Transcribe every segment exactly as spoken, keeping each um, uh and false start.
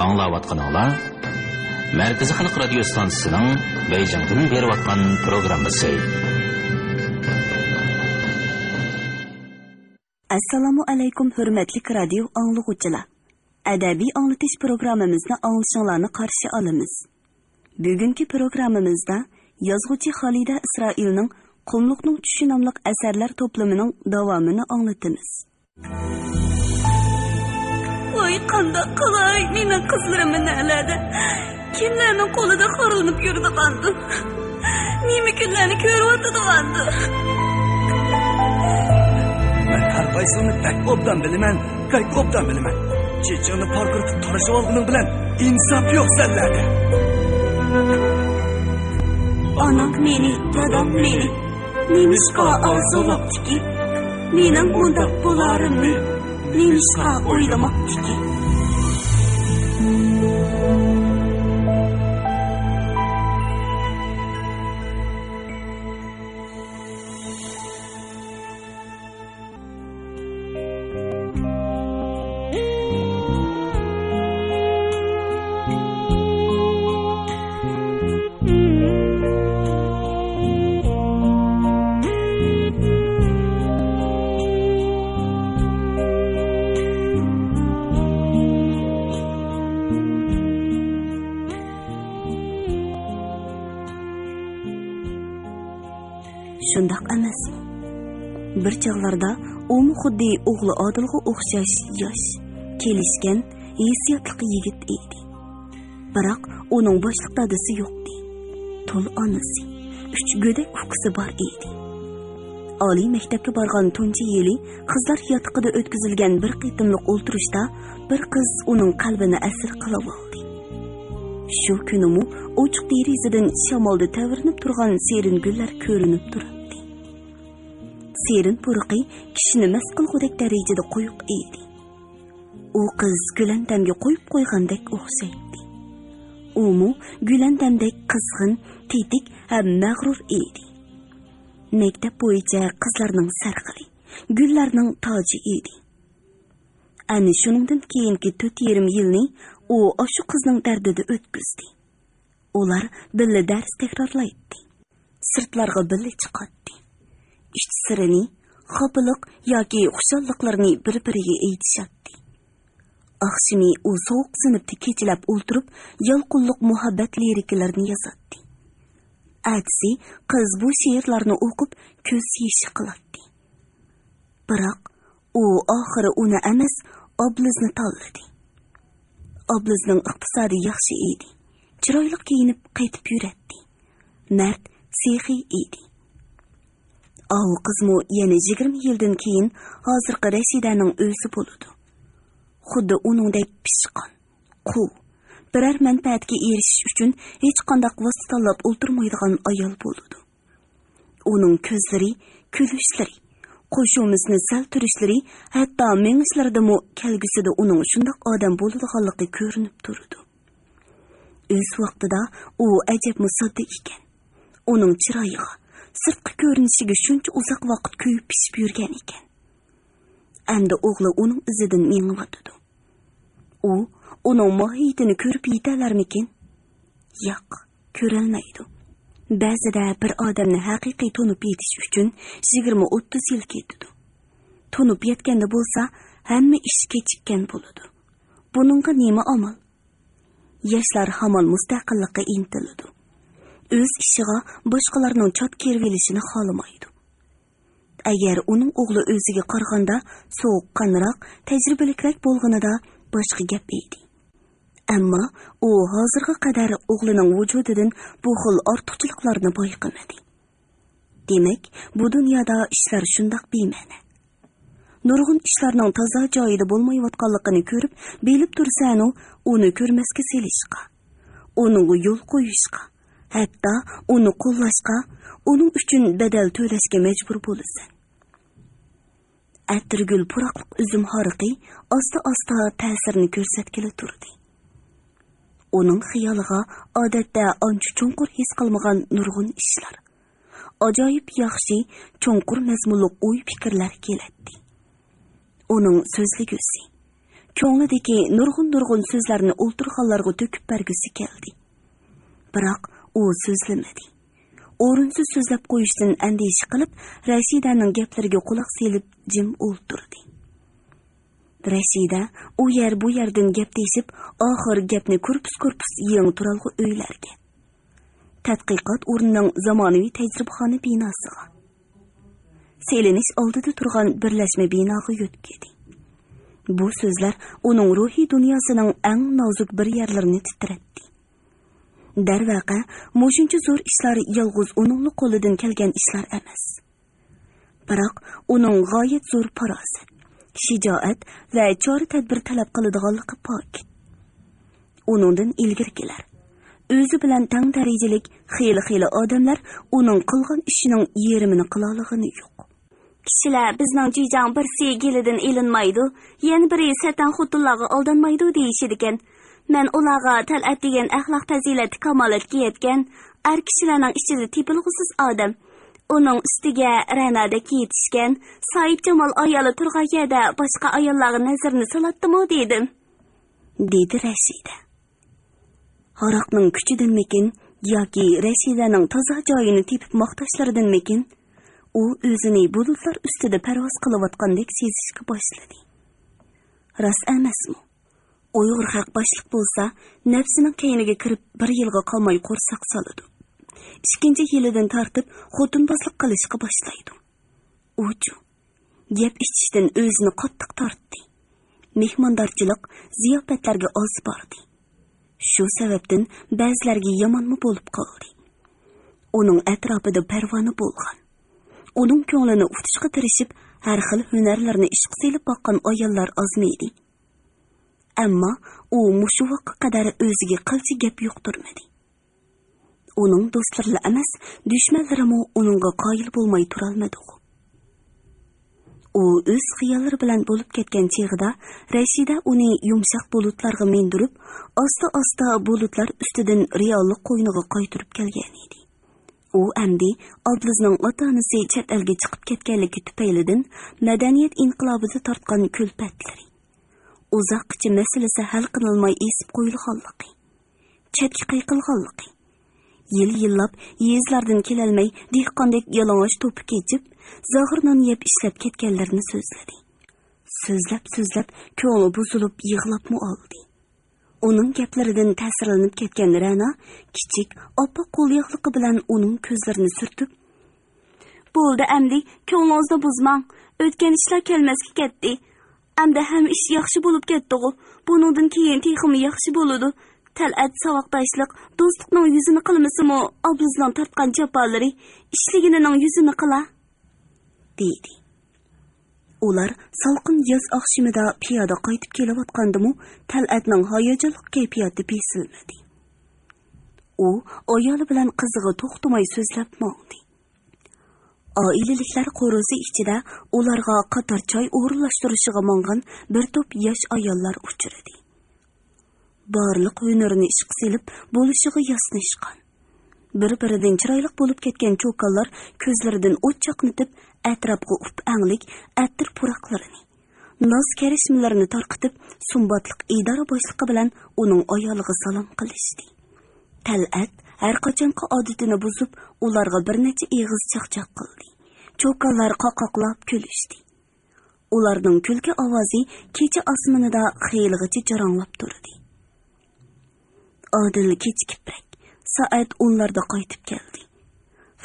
ئاڭلاۋاتقىنىڭلار مەركىزىي خەلق رادىيو ستانسىسىنىڭ بېيجىڭدىن بېرىۋاتقان پروگراممىسى. ئەسسالامۇ ئەلەيكۇم، ھۆرمەتلىك رادىيو ئاڭلىغۇچىلار. ئەدەبىي ئاڭلىتىش پروگراممىمىزنى ئاڭلىشىڭلارنى قارشى ئالىمىز. بۈگۈنكى پروگراممىمىزدا يازغۇچى خالىدە ئىسرائىلنىڭ قۇملۇقنىڭ چۈشى ناملىق ئەسەرلەر توپلىمىنىڭ داۋامىنى ئاڭلىتىمىز. ۋاي، قانداق قىلاي، مېنىڭ قىزلىرىم نەلەردە؟ كىملەرنىڭ قولىدا خورلىنىپ يۈرىدىغاندۇ؟ نېمە كۈنلەرنى كۆرۈۋاتىدىغاندۇ؟ مەن ھەر قايسىڭنى بەك ئوبدان بىلىمەن، بەك ئوبدان بىلىمەن. چېچىڭنى پارقىرىتىپ تارىشىۋالغىنىڭ بىلەن ئىنساپ يوق سەنلەردە. ئانام مېنى، دادام مېنى نېمىشقا ئارزۇلاپتىكىن؟ مېنىڭ مۇنداق بولارىمنى نېمىشقا ئويلىماپتىكىن؟ شۇنداق ئەمەسمۇ؟ بىر چاغلاردا ئۇمۇ خۇددى ئوغلى ئادىلغا ئوخشاش ياش، كېلىشكەن، ھېسسىياتلىق يىگىت ئىدى. بىراق ئۇنىڭ باشلىق دادىسى يوقتى. تۇل ئانىسى، ئۈچ گۆدەك ئۇكىسى بار ئىدى. ئالىي مەكتەپكە بارغان تۇنجى يىلى قىزلار ياتىقىدا ئۆتكۈزۈلگەن بىر قېتىملىق ئولتۇرۇشتا بىر قىز ئۇنىڭ قەلبىنى ئەسىر قىلىۋالدى. شۇ كۈنىمۇ ئوچۇق دېرىزىدىن شامالدا تەۋرىنىپ تۇرغان سېرىن گۈللەر كۆرۈنۈپ تۇراتتى. سېرىن پۇرىقى كىشىنى مەست قىلغۇدەك دەرىجىدە قويۇق ئىدى. ئۇ قىز گۈلەندەمگە قويۇپ قويغاندەك ئوخشايتتى. ئۇمۇ گۈلەندەمدەك قىزغىن، تېتىك ھەم مەغرۇر ئىدى. مەكتەپ بويىچە قىزلارنىڭ سەرخىلى، گۈللەرنىڭ تاجى ئىدى. ئەنە شۇنىڭدىن كېيىنكى تۆت يېرىم يىلنى ئۇ ئاشۇ قىزنىڭ دەردىدە ئۆتكۈزدى. ئۇلار بىللە دەرس تەكرارلايتتى. سىرتلارغا بىللە چىقاتتى. ئىچ سىرىنى، خاپىلىق ياكى خۇشاللىقلىرىنى بىر-بىرىگە ئېيتىشاتتى. ئاخشىمى ئۇ سوغۇق سىنىپتا كېچىلەپ ئولتۇرۇپ، يالقۇنلۇق مۇھەببەت لىرىكىلىرىنى يازاتتى. ئەتىسى قىز بۇ شېئىرلارنى ئوقۇپ، كۆز يېشى قىلاتتى. بىراق ئۇ ئاخىرى ئۇنى ئەمەس، ئابلىزنى تاللىدى. ئابلىزنىڭ ئىقتىسادى ياخشى ئىدى. چىرايلىق كىيىنىپ قېتىپ يۈرەتتى. مەرد، سېخىي ئىدى. ئاۋۇ قىزمۇ يەنە يىگىرمە يىلدىن كېيىن ھازىرقى رەشىدەنىڭ ئۆزى بولىدۇ. خۇددى ئۇنىڭدەك پىشقان، قۇۋ، بىرەر مەنپەئەتكە ئېرىشىش ئۈچۈن ھېچقانداق ۋاسىتە تاللاپ ئولتۇرمايدىغان ئايال بولىدۇ. ئۇنىڭ كۆزلىرى، كۈلۈشلىرى، قوشۇمىسىنى سەل تۈرۈشلىرى، ھەتتا مېڭىشلىرىدىمۇ كەلگۈسىدە ئۇنىڭ شۇنداق ئادەم بولىدىغانلىقى كۆرۈنۈپ تۇرىدۇ. ئۆز ۋاقتىدا ئۇ ئەجەبمۇ ساددا ئىكەن. ئۇنىڭ چىرايىغا، سىرتقى كۆرۈنۈشىگە شۇنچە ئۇزاق ۋاقىت كۆيۈپ پىشىپ يۈرگەن ئىكەن. ئەمدى ئوغلى ئۇنىڭ ئىزىدىن مېڭىۋاتىدۇ. ئۇ ئۇنىڭ ماھىيىتىنى كۆرۈپ يېتەلەرمىكىن؟ ياق، كۆرەلمەيدۇ. بەزىدە بىر ئادەمنى ھەقىقىي تونۇپ يېتىش ئۈچۈن يىگىرمە ئوتتۇز يىل كېتىدۇ. تونۇپ يەتكەندە بولسا، ھەممە ئىش كېچىككەن بولىدۇ. بۇنىڭغا نېمە ئامال؟ ياشلار ھامان مۇستەقىللىققا ئىنتىلىدۇ. ئۆز ئىشىغا باشقىلارنىڭ چات كىرىۋېلىشىنى خالىمايدۇ. ئەگەر ئۇنىڭ ئوغلى ئۆزىگە قارىغاندا سوغۇققانراق، تەجرىبىلىكرەك بولغىنىدا باشقا گەپ ئىدى. ئەمما ئۇ ھازىرغا قەدەر ئوغلىنىڭ ۋۇجۇدىدىن بۇ خىل ئارتۇقچىلىقلارنى بايقىمىدى. دېمەك، بۇ دۇنيادا ئىشلار شۇنداق بىمەنە. نۇرغۇن ئىشلارنىڭ تازا جايىدا بولمايۋاتقانلىقىنى كۆرۈپ، بىلىپ تۇرسەنۇ، ئۇنى كۆرمەسكە سېلىشقا، ئۇنىڭغا يول قويۇشقا، ھەتتا ئۇنى قوللاشقا، ئۇنىڭ ئۈچۈن بەدەل تۆلەشكە مەجبۇر بولىسەن. ئەتىرگۈل پۇراقلىق ئۈزۈم ھارىقى ئاستا-ئاستا تەسىرىنى كۆرسەتكىلى تۇردى. ئۇنىڭ خىيالىغا ئادەتتە ئانچە چوڭقۇر ھېس قىلمىغان نۇرغۇن ئىشلار، ئاجايىپ ياخشى، چوڭقۇر مەزمۇنلۇق ئوي-پىكىرلەر كېلەتتى. ئۇنىڭ سۆزلىگۈسى، كۆڭلىدىكى نۇرغۇن-نۇرغۇن سۆزلەرنى ئولتۇرغانلارغا تۆكۈپ بەرگۈسى كەلدى. بىراق ئۇ سۆزلىمىدى. ئورۇنسىز سۆزلەپ قويۇشتىن ئەندىشە قىلىپ، رەشىدەنىڭ گەپلىرىگە قۇلاق سېلىپ جىم ئولتۇردى. رەشىدە ئۇ يەر بۇ يەردىن گەپ تېشىپ، ئاخىر گەپنى كورپۇس-كورپۇس يېڭى تۇرالغۇ ئۆيلەرگە، تەتقىقات ئورنىنىڭ زامانىۋى تەجرىبىخانا بىناسىغا، سېلىنىش ئالدىدا تۇرغان بىرلەشمە بىناغا يۆتكىدى. بۇ سۆزلەر ئۇنىڭ روھىي دۇنياسىنىڭ ئەڭ نازۇك بىر يەرلىرىنى تىترەتتى. دەرۋەقە، مۇشۇنچە زور ئىشلار يالغۇز ئۇنىڭلا قولىدىن كەلگەن ئىشلار ئەمەس. بىراق ئۇنىڭ غايەت زور پاراسەت، شىجائەت ۋە چارە-تەدبىر تەلەپ قىلىدىغانلىقى پاكىت. ئۇنىڭدىن ئىلگىرىكىلەر، ئۆزى بىلەن تەڭ دەرىجىلىك خېلى-خېلى ئادەملەر ئۇنىڭ قىلغان ئىشىنىڭ يېرىمىنى قىلالىغىنى يوق. كىشىلەر بىزنىڭ جۈيجاڭ بىرسى گېلىدىن ئېلىنمايدۇ، يەنە بىرى سەتەڭ خوتۇنلارغا ئالدانمايدۇ دېيىشىدىكەن. مەن ئۇلارغا تەلئەت دېگەن ئەخلاق پەزىلەتتە كامالەتكە يەتكەن، ئەر كىشىلەرنىڭ ئىچىدە تېپىلغۇسىز ئادەم. ئۇنىڭ ئۈستىگە رەنادەك يېتىشكەن، ساھىبجامال ئايالى تۇرغان يەردە باشقا ئاياللارغا نەزىرىنى سالاتتىمۇ دېدىم. دېدى رەشىدە. ھاراقنىڭ كۈچىدىنمىكىن ياكى رەشىدەنىڭ تازا جايىنى تېپىپ ماختاشلىرىدىنمىكىن، ئۇ ئۆزىنى بۇلۇتلار ئۈستىدە پەرۋاز قىلىۋاتقاندەك سېزىشكە باشلىدى. راست ئەمەسمۇ؟ ئۇيغۇر خەق باشلىق بولسا، نەپسىنىڭ كەينىگە كىرىپ، بىر يىلغا قالماي قورساق سالىدۇ. ئىككىنچى يىلىدىن تارتىپ خوتۇنبازلىق قىلىشقا باشلايدۇ. ئۇچۇ، گەپ ئېچىشتىن ئۆزىنى قاتتىق تارتتى. مېھماندارچىلىق، زىياپەتلەرگە ئاز باردى. شۇ سەۋەبتىن بەزىلەرگە يامانمۇ بولۇپ قالدى. ئۇنىڭ ئەتراپىدا پەرۋانە بولغان، ئۇنىڭ كۆڭلىنى ئۇتۇشقا تىرىشىپ، ھەر خىل ھۈنەرلەرنى ئىشقا سېلىپ باققان ئاياللار ئازمىدى. ئەمما ئۇ مۇشۇ ۋاقىتقا قەدەر ئۆزىگە قىلچە گەپ يۇقتۇرمىدى. ئۇنىڭ دوستلىرىلا ئەمەس، دۈشمەنلىرىمۇ ئۇنىڭغا قايىل بولماي تۇرالمىدىغۇ. ئۇ ئۆز خىياللىرى بىلەن بولۇپ كەتكەن چېغىدا، رەشىدە ئۇنى يۇمشاق بۇلۇتلارغا مىندۈرۈپ، ئاستا-ئاستا بۇلۇتلار ئۈستىدىن رېئاللىق قوينىغا قايتۇرۇپ كەلگەنىدى. ئۇ ئەمدى ئابلىزنىڭ ئاتا-ئانىسى چەت ئەلگە چىقىپ كەتكەنلىكى تۈپەيلىدىن مەدەنىيەت ئىنقىلابىدا تارتقان كۈلپەتلىرى، ئۇزاققىچە مەسىلىسى ھەل قىلىنماي ئېسىپ قويۇلغانلىقى، چەتكە قايقىلغانلىقى، يىل-يىللاپ يېزىلاردىن كېلەلمەي، دېھقاندەك يالىڭاچ توپا كېچىپ، زاغرا نان يەپ ئىشلەپ كەتكەنلىرىنى سۆزلىدى. سۆزلەپ-سۆزلەپ كۆڭلى بۇزۇلۇپ يىغلاپمۇ ئالدى. ئۇنىڭ گەپلىرىدىن تەسىرلىنىپ كەتكەن رەنا كىچىك، ئاپئاق قولياغلىقى بىلەن ئۇنىڭ كۆزلىرىنى سۈرتۈپ، بولدى ئەمدى، كۆڭلىڭىزنى بۇزماڭ. ئۆتكەن ئىشلار كەلمەسكە كەتتى. ئەمدى ھەممە ئىش ياخشى بولۇپ كەتتىغۇ. بۇنىڭدىن كېيىن تېخىمۇ ياخشى بولىدۇ. تەلئەت ساۋاقداشلىق، دوستلۇقنىڭ يۈزىنى قىلمىسىمۇ، ئابلىزنىڭ تارتقان جاپالىرى، ئىشلىگىنىنىڭ يۈزىنى قىلا، دېدى. ئۇلار سالقىن ياز ئاخشىمىدا پىيادە قايتىپ كېلىۋاتقاندىمۇ، تەلئەتنىڭ ھاياجانلىق كەيپىياتى بېسىلمىدى. ئۇ ئايالى بىلەن قىزىغا توختىماي سۆزلەپ ماڭدى. ئائىلىلىكلەر قورۇسى ئىچىدە ئۇلارغا قاتار چاي ئورۇنلاشتۇرۇشىغا ماڭغان بىر توپ ياش ئاياللار ئۇچرىدى. بارلىق ھۈنىرىنى ئىشقا سېلىپ، بولۇشىغا ياسىنىشقان، بىر-بىرىدىن چىرايلىق بولۇپ كەتكەن چوكانلار كۆزلىرىدىن ئوت چاقنىتىپ، ئەتراپقا ئۇپئەڭلىك ئەتىر پۇراقلىرىنى، ناز كەرەشمىلىرىنى تارقىتىپ، سۇمباتلىق ئىدارە باشلىقى بىلەن ئۇنىڭ ئايالىغا سالام قىلىشتى. تەلئەت ھەرقاچانقى ئادىتىنى بۇزۇپ، ئۇلارغا بىر نەچچە ئېغىز چاقچاق قىلدى. چوكانلار قاقاقلاپ كۈلۈشتى. ئۇلارنىڭ كۈلكە ئاۋازى كېچە ئاسمىنىدا خېلىغىچە جاراڭلاپ تۇردى. ئادىل كېچىكىپرەك، سائەت ئونلاردا قايتىپ كەلدى.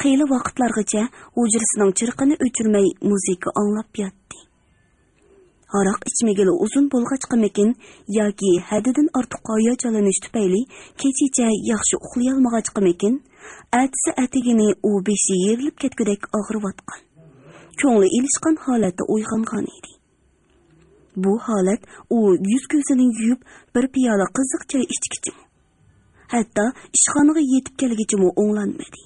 خېلى ۋاقىتلارغىچە ھۇجرىسىنىڭ چىرىقىنى ئۆچۈرمەي مۇزىكا ئاڭلاپ ياتتى. ھاراق ئىچمىگىلى ئۇزۇن بولغاچقىمىكىن ياكى ھەددىدىن ئارتۇق ھاياجانلىنىش تۈپەيلى كېچىچە ياخشى ئۇخلىيالمىغاچقىمىكىن، ئەتىسى ئەتىگىنى ئۇ بېشى يېرىلىپ كەتكۈدەك ئاغرىۋاتقان، كۆڭلى ئېلىشقان ھالەتتە ئويغانغان ئىدى. بۇ ھالەت ئۇ يۈز-كۆزىنى يۇيۇپ، بىر پىيالە قىزىق چاي ئىچكىچىمۇ، ھەتتا ئىشخانىغا يېتىپ كەلگىچىمۇ ئوڭلانمىدى.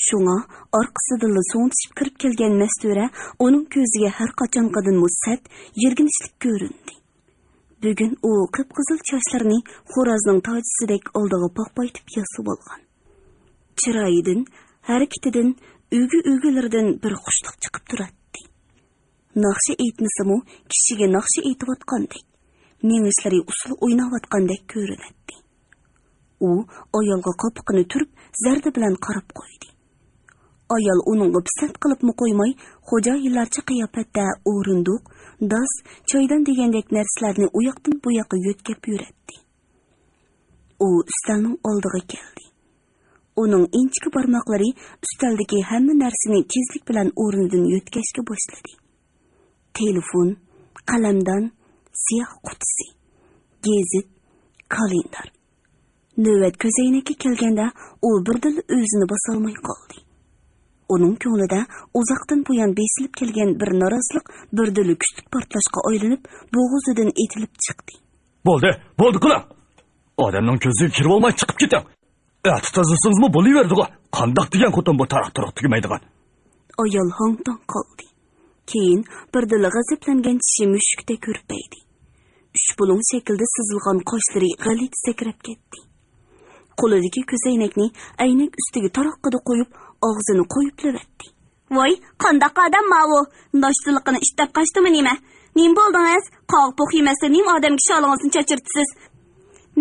شۇڭا ئارقىسىدىنلا سوڭدىشىپ كىرىپ كەلگەن مەستۇرە ئۇنىڭ كۆزىگە ھەر قاچانقىدىنمۇ سەت، يىرگىنچلىك كۆرۈندى. بۈگۈن ئۇ قىپقىزىل چاچلىرىنى خورازنىڭ تاجىسىدەك ئالدىغا پاقپايتىپ ياسىۋالغان. چىرايىدىن، ھەرىكىتىدىن، ئۈگە-ئۈگىلىرىدىن بىر خۇشلۇق چىقىپ تۇراتتى. ناخشا ئېيتمىسىمۇ، كىشىگە ناخشا ئېيتىۋاتقاندەك، مېڭىشلىرى ئۇسسۇل ئويناۋاتقاندەك كۆرۈنەتتى. ئۇ ئايالغا قاپىقىنى تۈرۈپ، زەردە بىلەن قاراپ قويدى. ئايال ئۇنىڭغا پىسەنت قىلىپمۇ قويماي، خوجايىنلارچە قىياپەتتە ئورۇندۇق، داس، چايدان دېگەندەك نەرسىلەرنى ئۇياقتىن بۇياققا يۆتكەپ يۈرەتتى. ئۇ ئۈستەلنىڭ ئالدىغا كەلدى. ئۇنىڭ ئىنچىكە بارماقلىرى ئۈستەلدىكى ھەممە نەرسىنى تېزلىك بىلەن ئورنىدىن يۆتكەشكە باشلىدى. تېلېفون، قەلەمدان، سىياھ قۇتىسى، گېزىت، كالېندار. نۆۋەت كۆزەينەككە كەلگەندە، ئۇ بىردىنلا ئۆزىنى باسالماي قالدى. ئۇنىڭ كۆڭلىدە ئۇزاقتىن بۇيان بېسىلىپ كەلگەن بىر نارازىلىق بىردىنلا كۈچلۈك پارتلاشقا ئايلىنىپ، بوغۇزىدىن ئېتىلىپ چىقتى. بولدى، بولدى قىلىڭ! ئادەمنىڭ كۆزىگە كىرىۋالماي چىقىپ كېتىڭ! ئەتە تازىلىسىڭىزمۇ بولۇۋېرىدىغۇ. قانداق دېگەن خوتۇن بۇ تاراق-تۇرۇق تۈگىمەيدىغان؟ ئايال ھاڭ-تاڭ قالدى. كېيىن بىردىنلا غەزەپلەنگەن چىشى مۈشۈكتەك ھۈرپەيدى. ئۈچ بۇلۇڭ شەكلىدە سىزىلغان قاشلىرى غەلىتە سەكرەپ كەتتى. قولىدىكى كۆزەينەكنى ئەينەك ئۈستىگە تاراققىدە قويۇپ، ئاغزىنى قويۇپلىۋەتتى. ۋاي، قانداق ئادەم ماۋۇ؟ ناشتىلىقىنى ئىچىپ قاچتىمۇ نېمە؟ نېمە بولدىڭىز؟ قاغا-پوق يېمەستىن نېمە ئادەمگە شالىڭىزنى چاچرىتىسىز؟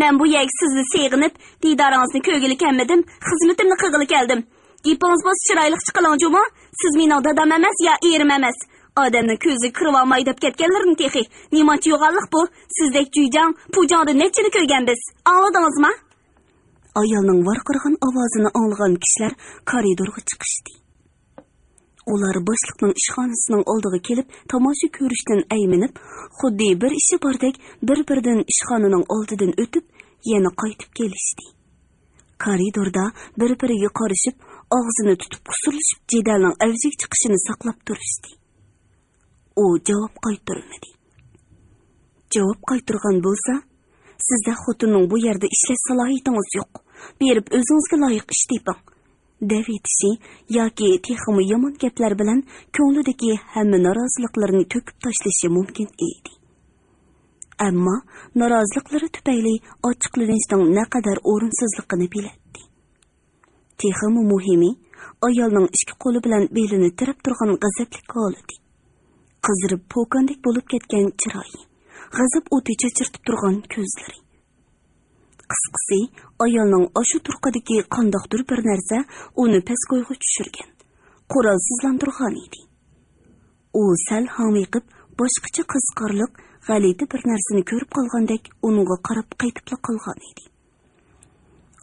مەن بۇ يەرگە سىزنى سېغىنىپ، دىدارىڭىزنى كۆرگىلى كەلمىدىم، خىزمىتىمنى قىلغىلى كەلدىم. گېپىڭىز بولسا چىرايلىقچە قىلىڭ جۇمۇ، سىز مېنىڭ دادام ئەمەس يا ئېرىم ئەمەس. ئادەمنىڭ كۆزىگە كىرىۋالماي دەپ كەتكەنلىرىم تېخى. نېمانچە يوغانلىق بۇ؟ سىزدەك جۈيجاڭ، پۇجاڭدىن نەچچىنى كۆرگەنبىز. ئاڭلىدىڭىزما؟ ئايالنىڭ ۋارقىرىغان ئاۋازىنى ئاڭلىغان كىشىلەر كارىدورغا چىقىشتى. ئۇلار باشلىقنىڭ ئىشخانىسىنىڭ ئالدىغا كېلىپ، تاماشا كۆرۈشتىن ئەيمىنىپ، خۇددى بىر ئىشى باردەك بىر-بىرىدىن ئىشخانىنىڭ ئالدىدىن ئۆتۈپ، يەنە قايتىپ كېلىشتى. كارىدوردا بىر-بىرىگە قارىشىپ، ئاغزىنى تۇتۇپ قۇسۇرلىشىپ، جېدەلنىڭ ئەۋجىگە چىقىشىنى ساقلاپ تۇرۇشتى. ئۇ جاۋاب قايتۇرمىدى. جاۋاب قايتۇرغان بولسا، سىزدەك خوتۇننىڭ بۇ يەردە ئىشلەش سالاھىيىتىڭىز يوق. بېرىپ ئۆزىڭىزگە لايىق ئىش تېپىڭ، دەۋېتىشى ياكى تېخىمۇ يامان گەپلەر بىلەن كۆڭلىدىكى ھەممە نارازىلىقلىرىنى تۆكۈپ تاشلىشى مۇمكىن ئىدى. ئەمما نارازىلىقلىرى تۈپەيلى ئاچچىقلىنىشنىڭ نەقەدەر ئورۇنسىزلىقىنى بىلەتتى. تېخىمۇ مۇھىمى، ئايالنىڭ ئىككى قولى بىلەن بېلىنى تىرەپ تۇرغان غەزەپلىك ھالىتى. قىزىرىپ پوكاندەك بولۇپ كەتكەن چىرايى، غەزەپ ئوتى چاچرىتىپ تۇرغان كۆزلىرى. قىسقىسى، ئايالنىڭ ئاشۇ تۇرقىدىكى قانداقتۇر بىر نەرسە ئۇنى پەسكويغا چۈشۈرگەن، قورالسىزلاندۇرغان ئىدى. ئۇ سەل ھاڭۋېقىپ، باشقىچە قىزىقارلىق، غەلىتە بىر نەرسىنى كۆرۈپ قالغاندەك ئۇنىڭغا قاراپ قېتىپلا قالغان ئىدى.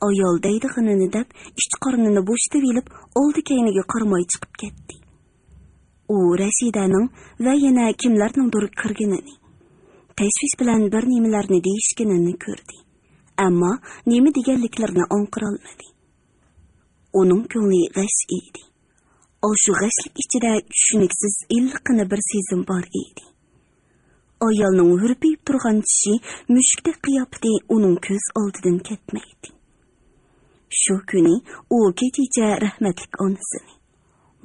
ئايال دەيدىغىنىنى دەپ، ئىچ قارنىنى بوشىتىۋېلىپ، ئالدى-كەينىگە قارىماي چىقىپ كەتتى. ئۇ رەشىدەنىڭ ۋە يەنە كىملەرنىڭدۇر كىرگىنىنى، تەشۋىش بىلەن بىر نېمىلەرنى دېيىشكىنىنى كۆردى. ئەمما نېمە دېگەنلىكلىرىنى ئاڭقىرالمىدى. ئۇنىڭ كۆڭلى غەش ئىدى. ئاشۇ غەشلىك ئىچىدە چۈشىنىكسىز ئىللىققىنە بىر سېزىم بار ئىدى. ئايالنىڭ ھۈرپىيىپ تۇرغان چىشى، مۈشۈكتەك قىياپىتى ئۇنىڭ كۆز ئالدىدىن كەتمەيتتى. شۇ كۈنى ئۇ كېچىچە رەھمەتلىك ئانىسىنى،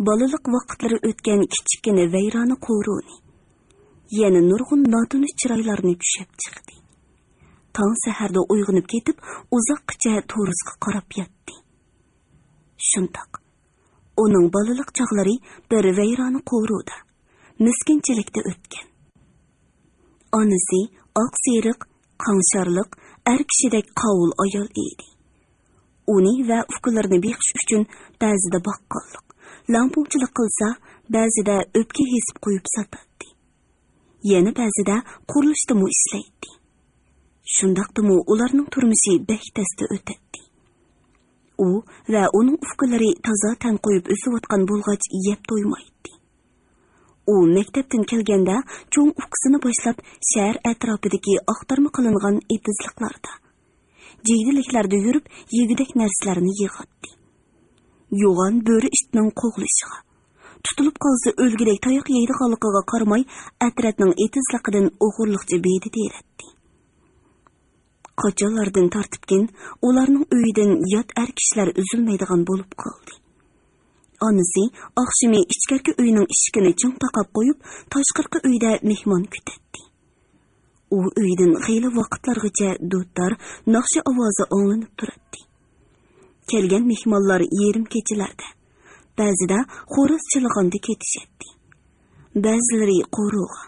بالىلىق ۋاقىتلىرى ئۆتكەن كىچىككىنە ۋەيرانە قورۇنى، يەنە نۇرغۇن ناتونۇش چىرايلارنى چۈشەپ چىقتى. تاڭ سەھەردە ئويغىنىپ كېتىپ، ئۇزاققىچە تورۇسقا قاراپ ياتتى. شۇنداق. ئۇنىڭ بالىلىق چاغلىرى بىر ۋەيرانە قورۇدا، مىسكىنچىلىكتە ئۆتكەن. ئانىسى ئاق سېرىق، قاڭشارلىق، ئەر كىشىدەك قاۋۇل ئايال ئىدى. ئۇنى ۋە ئۇكىلىرىنى بېقىش ئۈچۈن بەزىدە باققانلىق، لەڭپۇڭچىلىق قىلسا، بەزىدە ئۆپكە ھېسىپ قويۇپ ساتاتتى. يەنە بەزىدە قۇرۇلۇشتىمۇ ئىشلەيتتى. شۇنداقتىمۇ ئۇلارنىڭ تۇرمۇشى بەك تەستە ئۆتەتتى. ئۇ ۋە ئۇنىڭ ئۇكىلىرى تازا تەن قويۇپ ئۆسۈۋاتقان بولغاچ يەپ تويمايتتى. ئۇ مەكتەپتىن كەلگەندە چوڭ ئۇكىسىنى باشلاپ شەھەر ئەتراپىدىكى ئاختارما قىلىنغان ئېتىزلىقلاردا، جىگدىلىكلەردە يۈرۈپ يېگۈدەك نەرسىلەرنى يىغاتتى. يوغان بۆرە ئىتنىڭ قوغلىشىغا، تۇتۇلۇپ قالسا ئۆلگۈدەك تاياق يەيدىغانلىقىغا قارىماي، ئەترەتنىڭ ئېتىزلىقىدىن ئوغرىلىقچە بېدە تېرەتتى. قاچانلاردىن تارتىپكىن ئۇلارنىڭ ئۆيىدىن يات ئەر كىشىلەر ئۈزۈلمەيدىغان بولۇپ قالدى. ئانىسى ئاخشىمى ئىچكىرىكى ئۆينىڭ ئىشىكىنى چىڭ تاقاپ قويۇپ، تاشقىرىقى ئۆيدە مېھمان كۈتەتتى. ئۇ ئۆيدىن خېلى ۋاقىتلارغىچە دۇتار، ناخشا ئاۋازى ئاڭلىنىپ تۇراتتى. كەلگەن مېھمانلار يېرىم كېچىلەردە، بەزىدە خوراز چىللىغاندا كېتىشەتتى. بەزىلىرى قورۇغا،